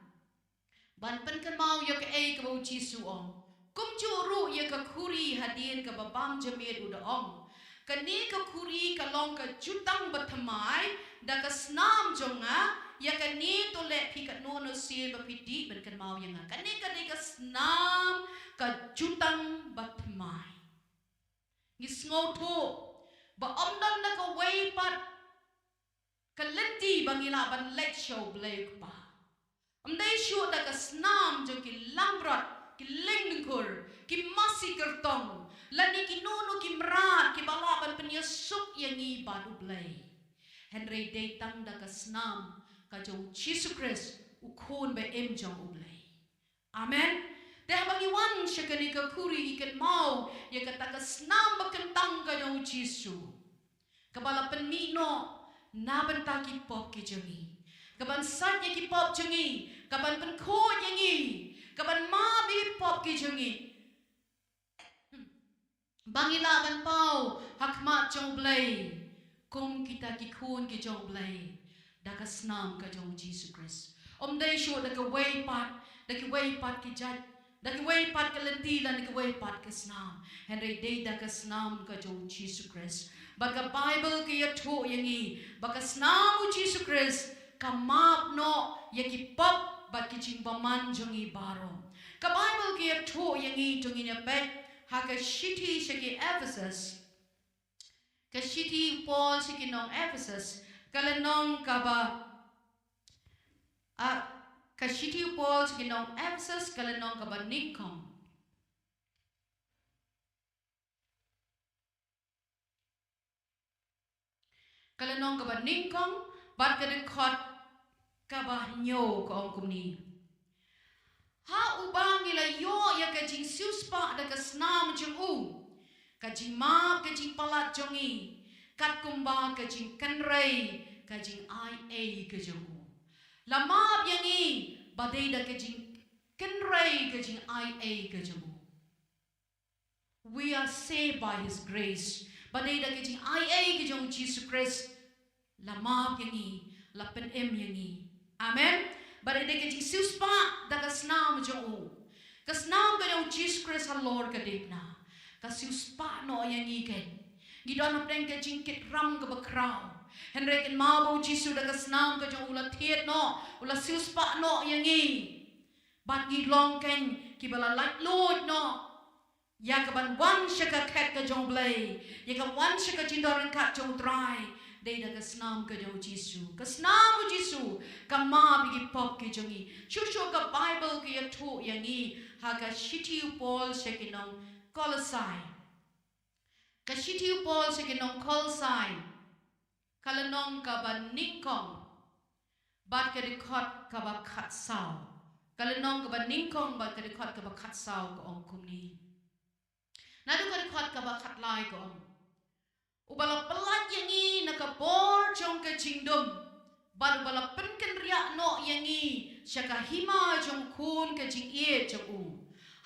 ban pynkynmaw ïa kaei kaba u Jisu u ong. Kumjuh ruh ïa ka khuri, hadien kaba bam jingmut u da ong, kane ka khuri ka long ka jutang bathymmai, da ka snam jong nga, ïa kane to leh phi katno katno sien ba phi dih ban kynmaw ïa nga. Kane ka dei ka snam ka jutang bathymmai. Ngi sngewthuh ba ym don da kawei pat ka lynti ba ngi lah ban leit sha u Blei u Kpa. Ym dei shuh da ka snam jong ki langbrot, ki lyngdngkur, ki masi kyrtong, lane kino kino ki mrad kiba lah ban pynïasuk ïa ngi bad u Blei. Hynrei dei tang da ka snam ka jong u Jisu Khrist, u Khun ba im jong u Blei. Amen. Te haba ngi wan sha kane ka khuri, ngi kynmaw ïa kata ka snam ba kyntang ka jong u Jisu, kaba la pynmih noh na bynta ki pop ki jong ngi, kaban sait ïa ki pop jong ngi, Ka ban pynkhuid ïa ngi. Ka ban map ïa ki pop ki jong ngi. Ba ngi lah ban paw ha khmat jong U Blei kum kita ki khun ki jong U Blei da ka snam ka jong U Jisu Khrist. Ym dei shuh da kawei pat, da kiwei pat ki jait, da kiwei pat ka lynti lane da kiwei pat ka snam. Hynrei dei da ka snam ka jong U Jisu Khrist. Bad ka Baibl ka ïathuh ïa ngi ba ka snam U Jisu Khrist ka map noh ïa ki pop bad ki jingbymman jong ngi baroh. Ka Baibl ka ïathuh ïa ngi, to ngin ïa peit ha ka shithi sha ki Ephesus. Ka shithi u Paul sha ki nong Ephesus, ka lynnong kaba, ah, ka shithi u Paul sha ki nong Ephesus, ka lynnong kaba nyngkong. Ka lynnong kaba nyngkong, bad ka dkhot kaba hynñiew, ka ong kumne: Ha uba ngi la ïoh ïa ka jingsiewspah da ka snam jong u, ka jingmap ka jingpalat jong ngi, katkumba ka jingkynrei ka jingaiei ka jong u. La map ïa ngi ba dei da ka jingkynrei ka jingaiei ka jong u. We are saved by his grace. Ba dei da ka jingaiei ka jong U Jisu Khrist la map ïa ngi, la pynim ïa ngi. Amen. Ba dei da ka jingsiewspah da ka snam jong u. Ka snam ka jong U Jisu Khrist halor ka diengphna ka siewspah noh ïa ngi, kane ngi don hapdeng ka jingkit ram kaba khraw. Hynrei kynmaw ba U Jisu da ka snam ka jong u la thied noh, u la siewspah noh ïa ngi. Bad ngi long, kane kiba la laitluid noh ïa ka ban wan sha ka khet ka jong U Blei, ïa ka wan sha ka jingdon ryngkat jong U Trai, dei da ka snam ka jong U Jisu. Ka snam U Jisu ka map ïa ki pop ki jong ngi. Shuh shuh ka Baibl ka ïathuh ïa ngi ha ka shithi u Paul sha ki nong Kolosai. Ka shithi u Paul sha ki nong Kolosai, ka lynnong kaba nyngkong, bad ka dkhot kaba khatsaw. Ka lynnong kaba nyngkong bad ka dkhot kaba khatsaw ka ong kumne. Naduh ka dkhot kaba khatlai ka ong: Uba la pyllait ïa ngi na ka bor jong ka jingdum, bad uba la pynkynriah noh ïa ngi sha ka hima jong U Khun ka jingïeit jong u,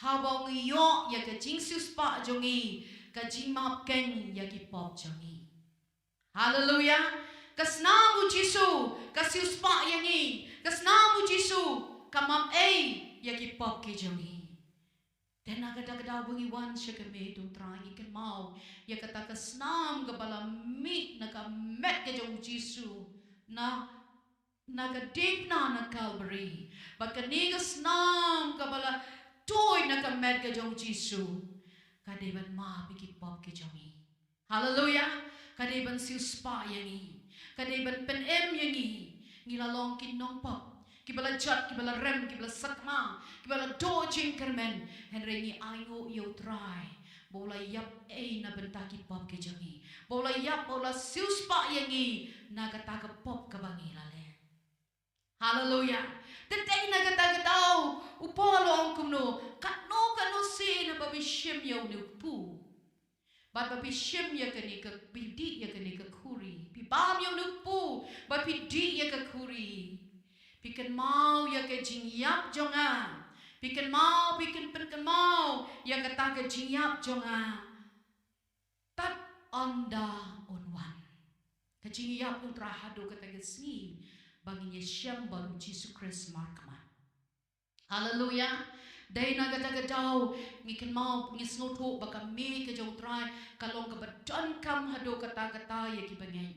haba u ngi ïoh ïa ka jingsiewspah jong ngi, ka jingmap keiñ ïa ki pop jong ngi. Haleluya. Ka snam U Jisu ka siewspah ïa ngi. Ka snam U Jisu ka map ei ïa ki pop ki jong ngi. Te na kata ka daw ba ngi wan sha ka met U Trai, ngi kynmaw ïa kata ka snam kaba la mih na ka met ka jong U Jisu na, na ka diengphna na Kalbari. Bad kane ka snam kaba la tuid na ka met ka jong U Jisu ka dei ban map ïa ki pop ki jong ngi. Haleluya. Ka dei ban siewspah ïa ngi. Ka dei ban pynim ïa ngi. Ngi la long ki nongpop, kiba la jot, kiba la rem, kiba la sakma, kiba la duh jingkyrmen. Hynrei ngi ainguh ïa U Trai ba u la ïap ei na bynta ki pop ki jong ngi, ba u la ïap, ba u la siewspah ïa ngi na kata ka pop kaba ngi la leh. Haleluya. Te dei na kata ka daw u Paul u ong kumno: Katno katno sien haba phi shim ïa une u kpu, bad ba phi shim ïa kane ka, phi dih ïa kane ka khuri, phi bam ïa une u kpu, bad phi dih ïa ka khuri, phi kynmaw ïa ka jingïap jong nga. Phi kynmaw, phi kyn, pynkynmaw ïa kata ka jingïap jong nga tad ynda un wan. Ka jingïap U Trai haduh kata ka sngi ba ngin ïashem bad U Jisu Khrist markhmat. Haleluya. Dei na kata ka daw ngi kynmaw, ngi sngewthuh ba ka miej ka jong U Trai ka long kaba donkam haduh katta katta ïa ki bangeit.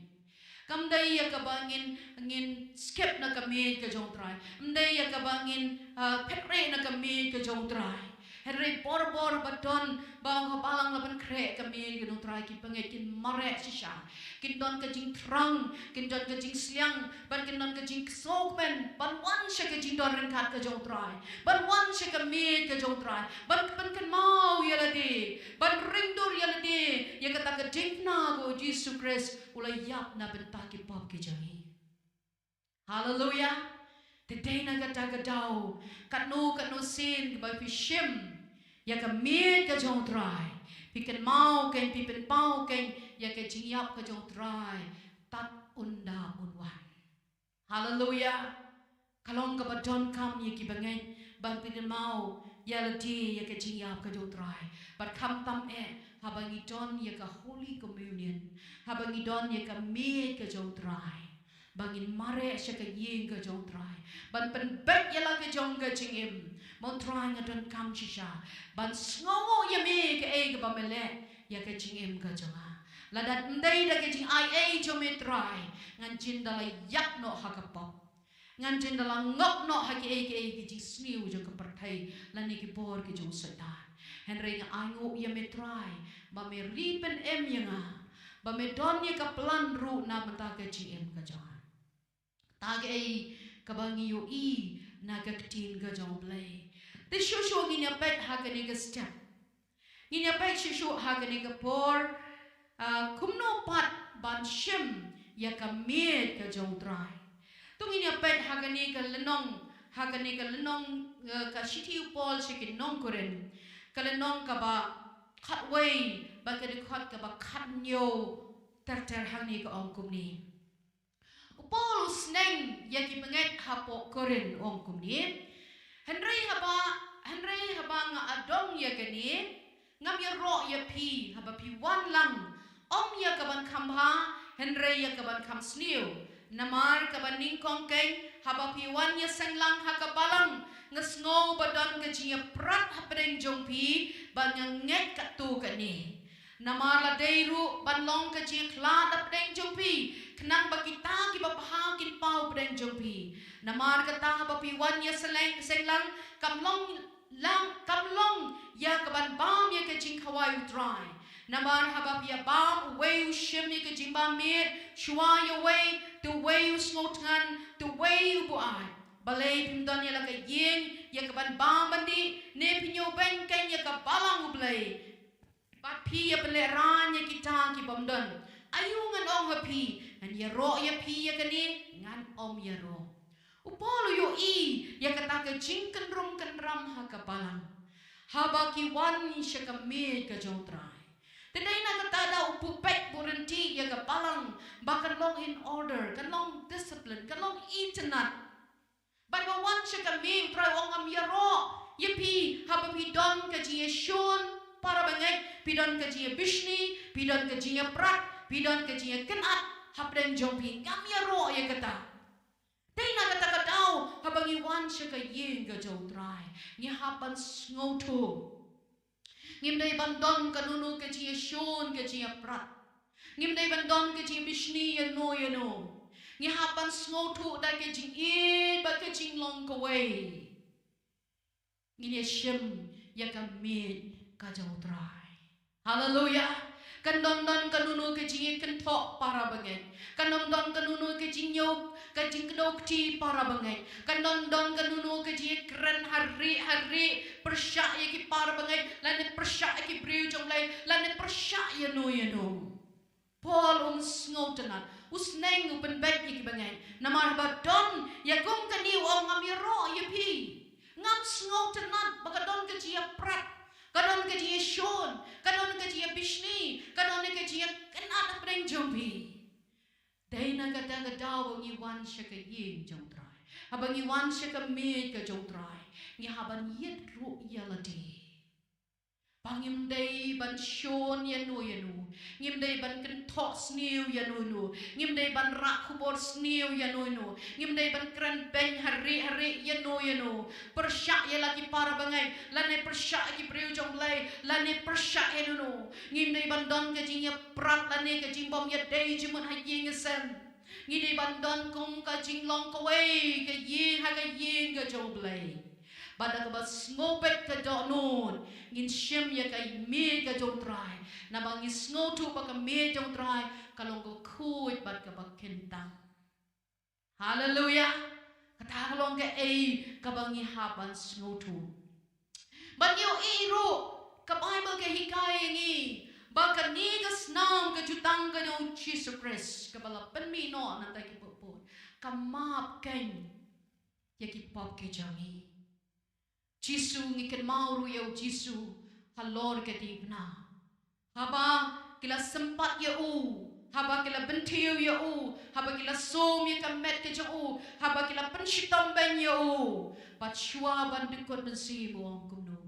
Kam dei ïa kaba ngin, ngin skip na ka miej ka jong U Trai. Kam dei ïa kaba ngin, ah, phet rieh na ka miej ka jong U Trai. Hynrei bor bor ba don, ba ong ha balang la pynkhreh ka miej ka jong U Trai, ki bangeit kin mareh shisha. Kin don ka jingthrang, kin don ka jingsliang, bad kin don ka jingsngewkmen ban wan sha ka jingdon ryngkat ka jong U Trai, ban wan sha ka miej ka jong U Trai, ban pynkynmaw ïa lade, ban ringdur ïa lade ïa kata ka diengphna kaba U Jisu Khrist u la ïap na bynta ki pop ki jong ngi. Haleluya. Te dei na kata ka daw, katno katno sien ba phi shim ïa ka miej ka jong U Trai, phi kynmaw keiñ, phi pynpaw keiñ ïa ka jingïap ka jong U Trai tad ynda un wan. Haleluya. Ka long kaba donkam ïa ki bangeit ban pynkynmaw ïa lade ïa ka jingïap ka jong U Trai. Bad khamtam eh haba ngi don ïa ka Holy Communion, haba ngi don ïa ka miej ka jong U Trai, ba ngin mareh sha ka ïing ka jong U Trai ban pynbeit ïa la ka jong ka jingim. Mo Trai, nga donkam shisha ban sngewnguh ïa me kaei kaba me leh ïa ka jingim ka jong nga. Lada ym dei da ka jingaiei jong me Trai, ngan jin da la ïap noh ha ka pop. Ngan jin da la ngop noh ha kiei kiei ki jingsniew jong ka pyrthei lane ki bor ki jong Soitan. Hynrei nga ainguh ïa me Trai ba me ri pynim ïa nga, ba me don ïa ka plan ruh na bynta ka jingim ka jong nga. Ta kaei kaba ngi ïohi na ka ktien ka jong U Blei. Te shuh shuh ngin ïa peit ha kane ka step. Ngin ïa peit shuh shuh ha kane ka por, ah, kumno pat ban shim ïa ka miej ka jong U Trai. To ngin ïa peit ha kane ka lynnong, ha kane ka lynnong, eh, ka shithi u Paul sha ki nong Korinth, ka lynnong kaba khatwei bad ka dkhot kaba khathynñiew ter ter, hangne ka ong kumne. U Paul u sneng ïa ki bangeit hapoh Korinth, u ong kumne: Hynrei haba, hynrei haba nga adong ïa kane, ngam ïaroh ïa phi haba phi wan lang, ym ïa ka ban kham bha, hynrei ïa ka ban kham sniew. Namar kaba nyngkong keiñ, haba phi wan ïaseng lang ha ka balang, nga sngew ba don ka jingïaprat hapdeng jong phi, ba nga ngeit katto katne. Namar la dei ruh ban long ka jingkhlad hapdeng jong phi, khnang ba kita kiba bha kin paw hapdeng jong phi. Namar kata haba phi wan ïaseng lang, kam long lang, kam long ïa ka ban bam ïa ka jingkhawai U Trai. Namar haba phi ïa bam, uwei u shim ïa ka jingbam miej shuwa ïa uwei, te uwei u sngewthngan, te uwei u buaid. Balei phim don ïa la ka ïing ïa ka ban bam ban dih, ne phi ñiew beiñ keiñ ïa ka balang U Blei? Bad phi ïa pynlehrain ïa kita ki bym don. Aïu ngan ong ha phi, ngan ïaroh ïa phi ïa kane? Ngan ym ïaroh. U Paul u ïohi ïa kata ka jingkynrum kynram ha ka balang haba ki wan sha ka miej ka jong U Trai. Te dei na kata da u pupek buh rynti ïa ka balang ba kan long in order, kan long discipline, kan long itynnad. Bad ba wan sha ka miej U Trai u ong, ngam ïaroh ïa phi haba phi don ka jingïashun para bangeit, phi don ka jingïabishni, phi don ka jingïaprat, phi don ka jingïakynad hapdeng jong phi. Ngam ïaroh ïa kata. Dei na kata ka daw haba ngi wan sha ka ïing ka jong U Trai, ngi hap ban sngewthuh. Ngim dei ban don kano kano ka jingïashun, ka jingïaprat. Ngim dei ban don ka jingïabishni ïano ïano. Ngi hap ban sngewthuh da ka jingïeit bad ka jinglong kawei. Ngin ïa shim ïa ka miej ka jong U Trai. Haleluya. Kan ym don kano kano ka jingïakynthoh para bangeit. Kan ym don kano kano ka jingïoh, ka jingkdew kti para bangeit. Kan ym don kano kano ka jingïakren ha rieh ha rieh pyrshah ïa ki para bangeit, lane pyrshah ïa ki briew jong U Blei, lane pyrshah ïano ïano. Paul um sngewtynnad, u sneng u pynbeit ïa ki bangeit. Namar haba don ïa kum kane u ong, ngam ïaroh ïa phi. Ngam sngewtynnad ba ka don ka jingïaprat, ka don ka jingïashun, ka don ka jingïabishni, ka don ka jingïakynad hapdeng jong phi. Dei na kata ka daw ba ngi wan sha ka ïing jong U Trai, haba ngi wan sha ka miej ka jong U Trai, ngi hap ban ïit ruh ïa lade. Ba ngim dei ban shun ïano ïano, ngim dei ban kynthoh sniew ïano ïano, ngim dei ban rah khubor sniew ïano ïano, ngim dei ban kren beiñ ha rieh ha rieh ïano ïano, pyrshah ïa la ki para bangeit, lane pyrshah ïa ki briew jong U Blei, lane pyrshah ïano ïano. Ngim dei ban don ka jingïaprat lane ka jingbym ïadei jingmut ha ïing ha sem. Ngi dei ban don kum ka jinglong kawei ka ïing ha ka ïing ka jong U Blei. Bad da kaba sngewbit ka dohnud ngin shim ïa ka miej ka jong U Trai, naba ngi sngewthuh ba ka miej jong U Trai ka long ka khuid bad kaba kyntang. Haleluya. Kata ka long kaei kaba ngi hap ban sngewthuh. Bad ngi ïohi ruh, ka Baibl ka hikai ïa ngi ba kane ka snam ka jutang ka jong U Jisu Khrist kaba la pynmih noh na bynta ki pop, ka map keiñ ïa ki pop ki jong ngi. Jisu, ngi kynmaw ruh ïa U Jisu halor ka diengphna. Haba ki la sympat ïa u Haba ki la bynthiew ïa u, haba ki la sum ïa ka met ka jong u, haba ki la pynshitom beiñ ïa u. Bad shuwa ban dkut mynsiem u ong kumno: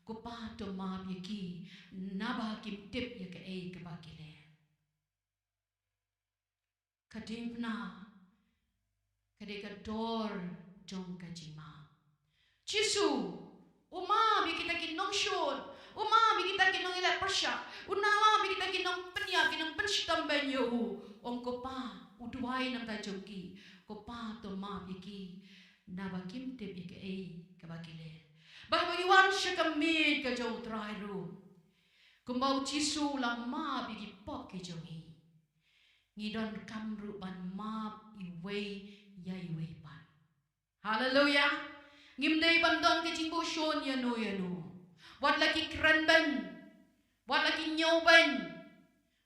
Ko Pa, to map ïa ki, naba kim tip ïa kaei kaba ki leh. Ka diengphna ka dei ka dor jong ka jingmap. Jisu u map ïa kita ki nongshun, u map ïa kita ki nongïaleh pyrshah, u map ïa kita ki nongpynïap, ki nongpynshitom beiñ ïa u. Ong, Ko Pa, u duwai na ka bynta jong ki, Ko Pa, to map ïa ki, naba kim tip ïa kaei kaba ki leh. Bad haba ngi wan sha ka miej ka jong u Trai ruh, kumba u Jisu u la map ïa ki pop ki jong ngi, ngi donkam ruh ban map iwei ïa iwei pat. Haleluya. Ngim dei ban don ka jingbuh shun ïano ïano. Wat la ki kren beiñ, wat la ki ñiew beiñ,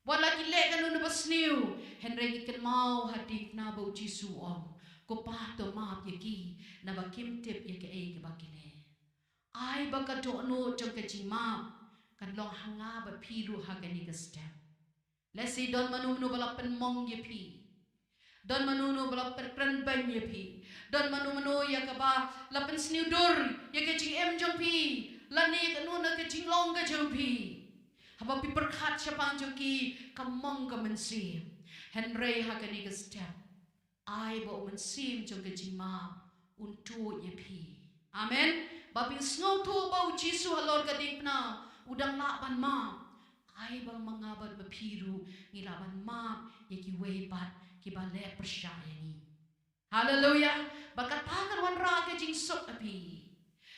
wat la ki leh kano kano ba sniew, hynrei ngi kynmaw ha ka diengphna ba u Jisu u ong, Ko Pa, to map ïa ki, naba kim tip ïa kaei kaba ki leh. Ai ba ka dohnud jong ka jingmap kan long ha nga bad phi ruh ha kane ka step. Lehse don mano mano ba la pynmong ïa phi, don mano mano ba la pynkren beiñ ïa phi, don mano mano ïa kaba la pynsniew dur ïa ka jingim jong phi, lane kano na ka jinglong ka jong phi. Haba phi pyrkhat shaphang jong ki, ka mong ka mynsiem. Hynrei ha kane ka step, ai ba u mynsiem jong ka jingmap un tuid ïa phi. Amen. Ba phin sngewthuh ba u Jisu halor ka diengphna u dang lah ban map. Ai ba ma nga bad ma phi ruh ngi lah ban map ïa kiwei pat kiba leh pyrshah ïa ngi. Haleluya. Ba kata kan wanrah ka jingsuk ha phi,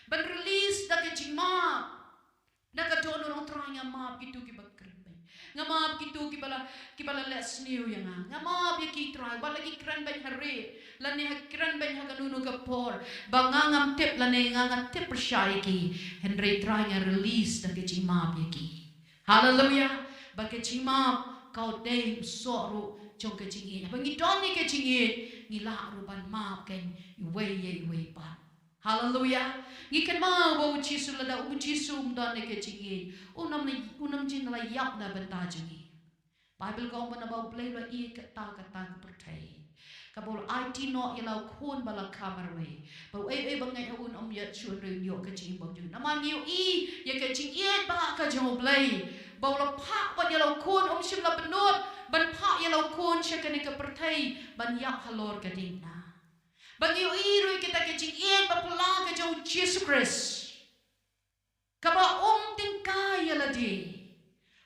ban release da ka jingmap. Na ka dohnud, ong, Trai, nga map kito kiba kren beiñ, nga map kito kiba la, kiba la leh sniew ïa nga. Nga map ïa ki, Trai, wat la ki kren beiñ ha rieh, lane ha kren beiñ ha kano kano ka por ba nga ngam tip, lane nga ngam tip pyrshah ïa ki. Hynrei Trai, nga release da ka jingmap ïa ki. Haleluya. Ba ka jingmap ka dei u soh ruh jong ka jingïeit. Haba ngi don ïa ka jingïeit, ngi lah ruh ban map keiñ iwei ïa iwei pat. Haleluya. Ngi kynmaw ba u Jisu, lada u Jisu um don ïa ka jingïeit, un ym, un ym jin la ïap na bynta jong ngi. Baibl ka ong ba naba U Blei u la ïeit kata, kata ka pyrthei, kaba u la aiti noh ïa la u Khun ba la kha marwei, ba uei uei ba ngeit ha u un ym ïap shuh, hynrei un ïoh ka jingim bymjukut. Namar ngi ïohi ïa ka jingïeit ba ka jong U Blei, ba u la phah pat ïa la u Khun, um shym la bynnud ban phah ïa la u Khun sha kane ka pyrthei ban ïap halor ka diengphna. Ba ngi ïohi ruh ïa kata ka jingïeit ba phylla ka jong u Jisu Khrist, kaba um tyngkai ïa lade.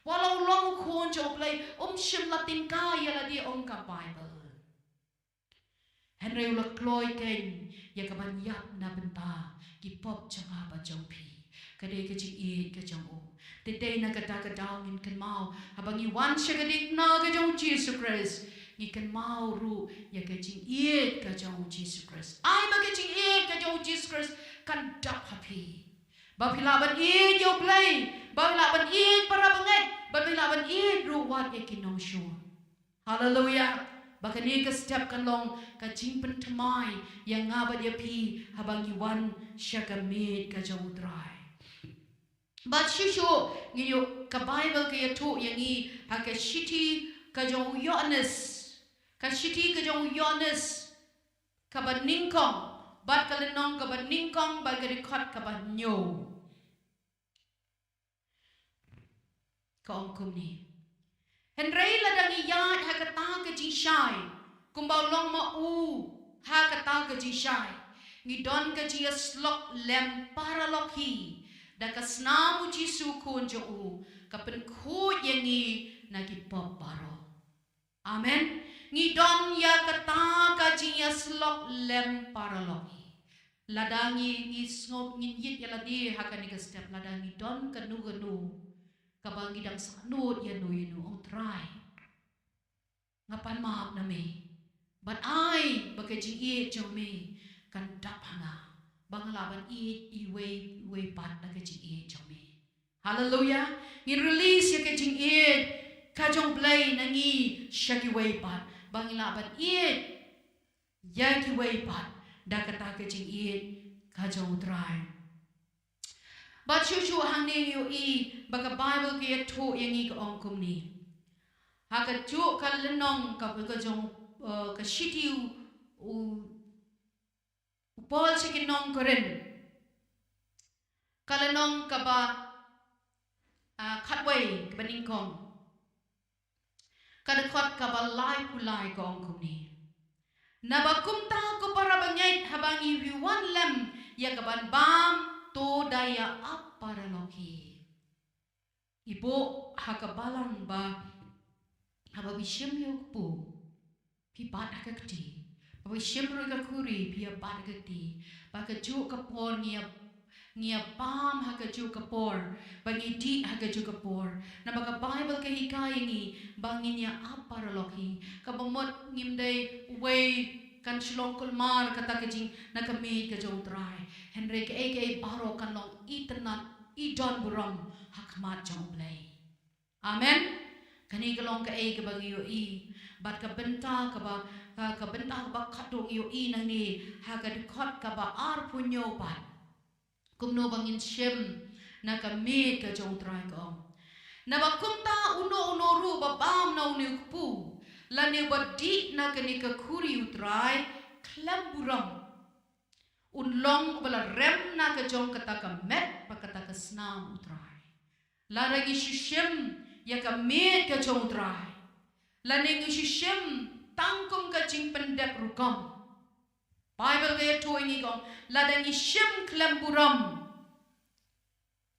Wat la u long u Khun jong U Blei, um shym la tyngkai ïa lade, ong ka Baibl. Hynrei u la kloi keiñ ïa ka ban ïap na bynta ki pop jong nga bad jong phi. Ka dei ka jingïeit ka jong u. Te dei na kata ka daw ngin kynmaw, haba ngi wan sha ka diengphna ka jong u Jisu Khrist, ngi kynmaw ruh ïa ka jingïeit ka jong u Jisu Khrist. Ai ba ka jingïeit ka jong u Jisu Khrist kan dap ha phi, ba phi lah ban ïeit ïa U Blei, ba phi lah ban ïeit para bangeit, ba phi lah ban ïeit ruh wat ïa ki nongshun. Haleluya. Ba kane ka step kan long ka jingpynthymmai ïa nga bad ïa phi haba ngi wan sha ka miej ka jong u Trai. Bad shuh shuh ngi ïoh, ka Baibl ka ïathuh ïa ngi ha ka shithi ka jong u Ïoannis, ka shithi ka jong u Ïoannis kaba nyngkong, bad ka lynnong kaba nyngkong, bad ka dkhot kaba hynñiew. Ka ong kumne: Hynrei lada ngi ïaid ha kata ka jingshai, kumba u long ma u ha kata ka jingshai, ngi don ka jingïasyllok lem paralok hi da ka snam u Jisu Khun jong u, ka pynkhuid ïa ngi na ki pop baroh. Amen. Ngi don ïa kata ka jingïasyllok lem paralok hi. Lada ngi, ngi sngew ngin ïeit ïa lade ha kane ka step, lada ngi don kano kano kaba ngi dang sahnud ïano ïano, ong Trai, nga pan map na me. Bad ai ba ka jingïeit jong me kan dap ha nga, ba nga lah ban ïeit iwei iwei pat na ka jingïeit jong me. Haleluya. Ngin release ïa ka jingïeit ka jong U Blei na ngi sha kiwei pat, ba ngi lah ban ïeit ïa kiwei pat da kata ka jingïeit ka jong u Trai. Bad shuh shuh hangne ngi ïohi ba ka Baibl ka ïathuh ïa ngi, ka ong kumne: Ha kajuh ka lynnong ka, ka jong, eh, ka shithi u, u Paul sha ki nong Korinth. Ka lynnong kaba, ah, khatwei kaba nyngkong. Ka dkhot kaba laiphew lai ka ong kumne. Naba kumta ko para bangeit, haba ngi wan lem ïa ka ban bam, to da ïa ap paralok hi. Ngi buh ha ka balang ba haba phi shim ïa u kpu phi bat ha ka kti. Haba phi shim ruh ïa ka khuri phi ïa bat ha ka kti. Ba kajuh ka por ngi ïa, ngi ïa bam ha kajuh ka por. Ba ngi dih ha kajuh ka por. Namar ka Baibl ka hikai ïa ngi ba ngin ïa ap paralok hi. Kaba mut ngim dei uwei kan shu long kulmar kata ka jing na ka miej ka jong u Trai. Hynrei kaei kaei baroh kan long itynnad, idonburom ha khmat jong u Blei. Amen. Kane ka long kaei kaba ngi ïohi. Bad ka bynta kaba, ah, ka bynta kaba khadduh ngi ïohi nangne ha ka dkhot kaba arphew hynñiew pat. Kumno ba ngin shim na ka miej ka jong u Trai ka ong. Naba kumta uno uno ruh ba bam na une u kpu lane ba dih na kane ka khuri u Trai khlem burom. Un long uba la rem na ka jong kata ka met bad kata ka snam u Trai. Lada ngi shu shim ïa ka miej ka jong u Trai. Lane ngi shu shim tang kum ka jingpyndep rukom. Baibl ka ïathuh ïa ngi ka ong, lada ngi shim khlem burom,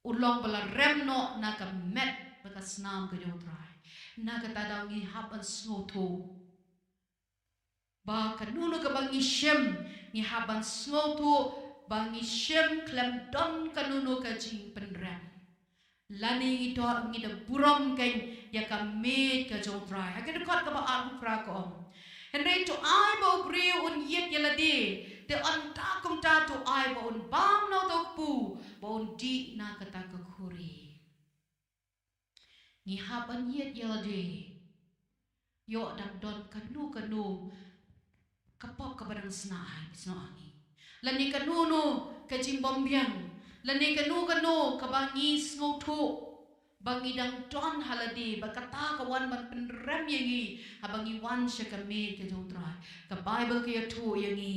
u long ba la rem noh na ka met bad ka snam ka jong u Trai. Na kata daw ngi hap ban sngewthuh ba kano kano kaba ngi shim, ngi hap ban sngewthuh ba ngi shim khlem don kano kano ka jingpynrem. Lane ngi don, ngi da burom kein ïa ka miej ka jong u Trai. Ha ka dkhot kaba arphew phra ka ong, hynrei to ai ba u briew un ïit ïa lade, te ynda kumta to ai ba un bam na uta u kpu ba un dih na kata ka khuri. Ngi hap ban ïit ïa lade. Ïoh dang don kano kano ka pop kaba dang sna ai, sna ai. Lane kano kano ka jingbymbiang. Lane kano kano kaba ngi sngewthuh ba ngi dang don ha lade, ba kata ka wan ban pynrem ïa ngi haba ngi wan sha ka miej ka jong u Trai. Ka Baibl ka ïathuh ïa ngi,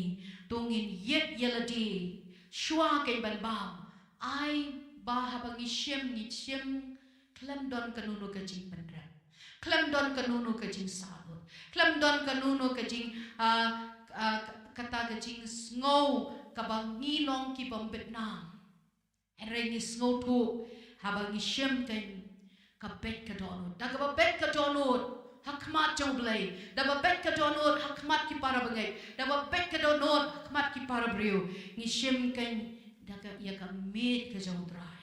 to ngin ïit ïa lade shuwa kein ban bam. Ai ba haba ngi shim, ngi shim khlem don kano kano ka jingpynrem, khlem don kano kano ka jingsahlok, khlem don kano kano ka jing, ah, ah, kata ka jingsngew kaba ngi long ki bym bit nam. Hynrei ngi sngewthuh haba ngi shim kein ka beit ka dohnud. Da kaba beit ka dohnud ha khmat jong u Blei, da ba beit ka dohnud ha khmat ki para bangeit, da ba beit ka dohnud ha khmat ki para briew, ngi shim kein da ka, ïa ka miej ka jong u Trai.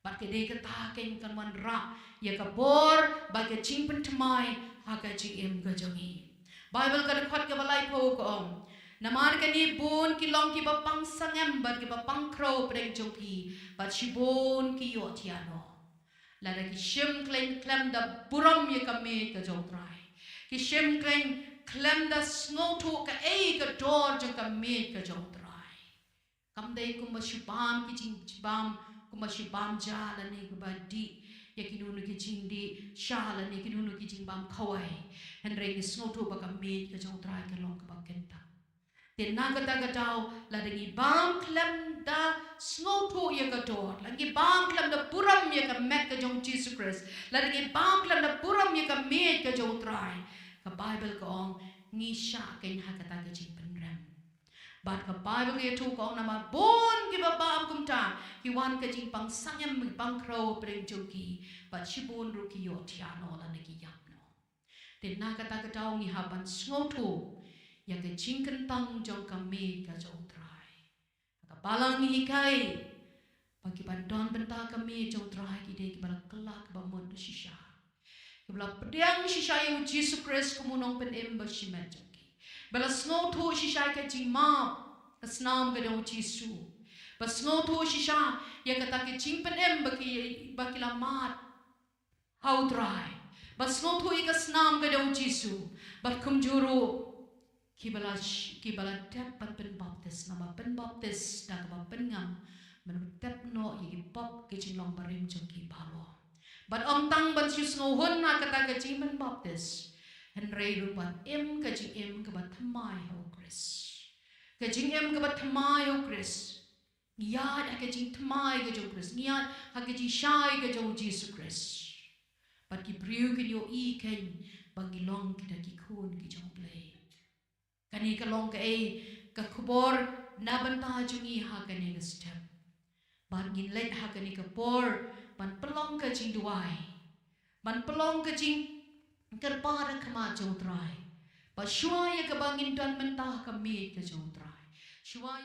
Bad ka dei kata kein kan wanrah ïa ka bor bad ka jingpynthymmai ha ka jingim ka jong ngi. Baibl ka dkhot kaba laiphew ka ong, namar kane bun ki long kiba pang sangem bad kiba pang khrew hapdeng jong phi, bad shibun ki ïohthiah noh. Lada ki shim khlem, khlem da burom ïa ka miej ka jong u Trai, ki shim khlem, khlem da sngewthuh kaei ka dor jong ka miej ka jong u Trai. Kam dei kumba shu bam ki jing, bam kumba shu bam ja lane kumba dih ïa kino kino ki jingdih sha lane kino kino ki jingbam khawai. Hynrei ngi sngewthuh ba ka miej ka jong u Trai ka long kaba kyntang. Te na kata ka daw, lada ngi bam khlem da sngewthuh ïa ka dor, lada ngi bam khlem da burom ïa ka met ka jong u Jisu Khrist, lada ngi bam khlem da burom ïa ka miej ka jong u Trai, ka Baibl ka ong, ngi shah kein ha kata ka jingpynrem. Bad ka Baibl ka ïathuh ka ong, namar bun kiba bam kumta ki wan ka jingpang sangem, pang khrew hapdeng jong ki, bad shibun ruh ki ïohthiah noh lane ki ïap noh. Te na kata ka daw ngi hap ban sngewthuh ïa ka jingkyntang jong ka miej ka jong u Trai. Ka Balang ngi hikai ba kiba don bynta ka miej jong u Trai ki dei kiba la kylla kaba mut shisha, kiba la pdiang shisha ïa u Jisu Khrist kum u Nongpynim ba shimet jong ki, ba la sngewthuh shisha ïa ka jingmap ka snam ka jong u Jisu, ba sngewthuh shisha ïa kata ka jingpynim ba ki, ba ki la mad ha u Trai, ba sngewthuh ïa ka snam ka jong u Jisu, bad kumjuh ruh kiba la sh-, kiba la dep ban pynbaptis, namar pynbaptis da kaba pynngam ban pyntep noh ïa ki pop ki jinglong barim jong ki baroh. Bad ym tang ban shu sngewhun na kata ka jingpynbaptis, hynrei ruh ban im ka jingim kaba thymmai ha u Khrist. Ka jingim kaba thymmai ha u Khrist. Ngi ïaid ha ka jingthymmai ka jong u Khrist, ngi ïaid ha ka jingshai ka jong u Jisu Khrist. Bad ki briew kin ïohi kein ba ngi long kita ki khun ki jong u Blei. Kane ka long kaei ka khubor na bynta jong ngi ha kane ka step. Bad ngin leit ha kane ka por ban pynlong ka jingduwai, ban pynlong ka jingkyrpad ha khmat jong u Trai. Bad shuwa ïa kaba ngin don mynta ha ka miej ka jong u Trai, shuwa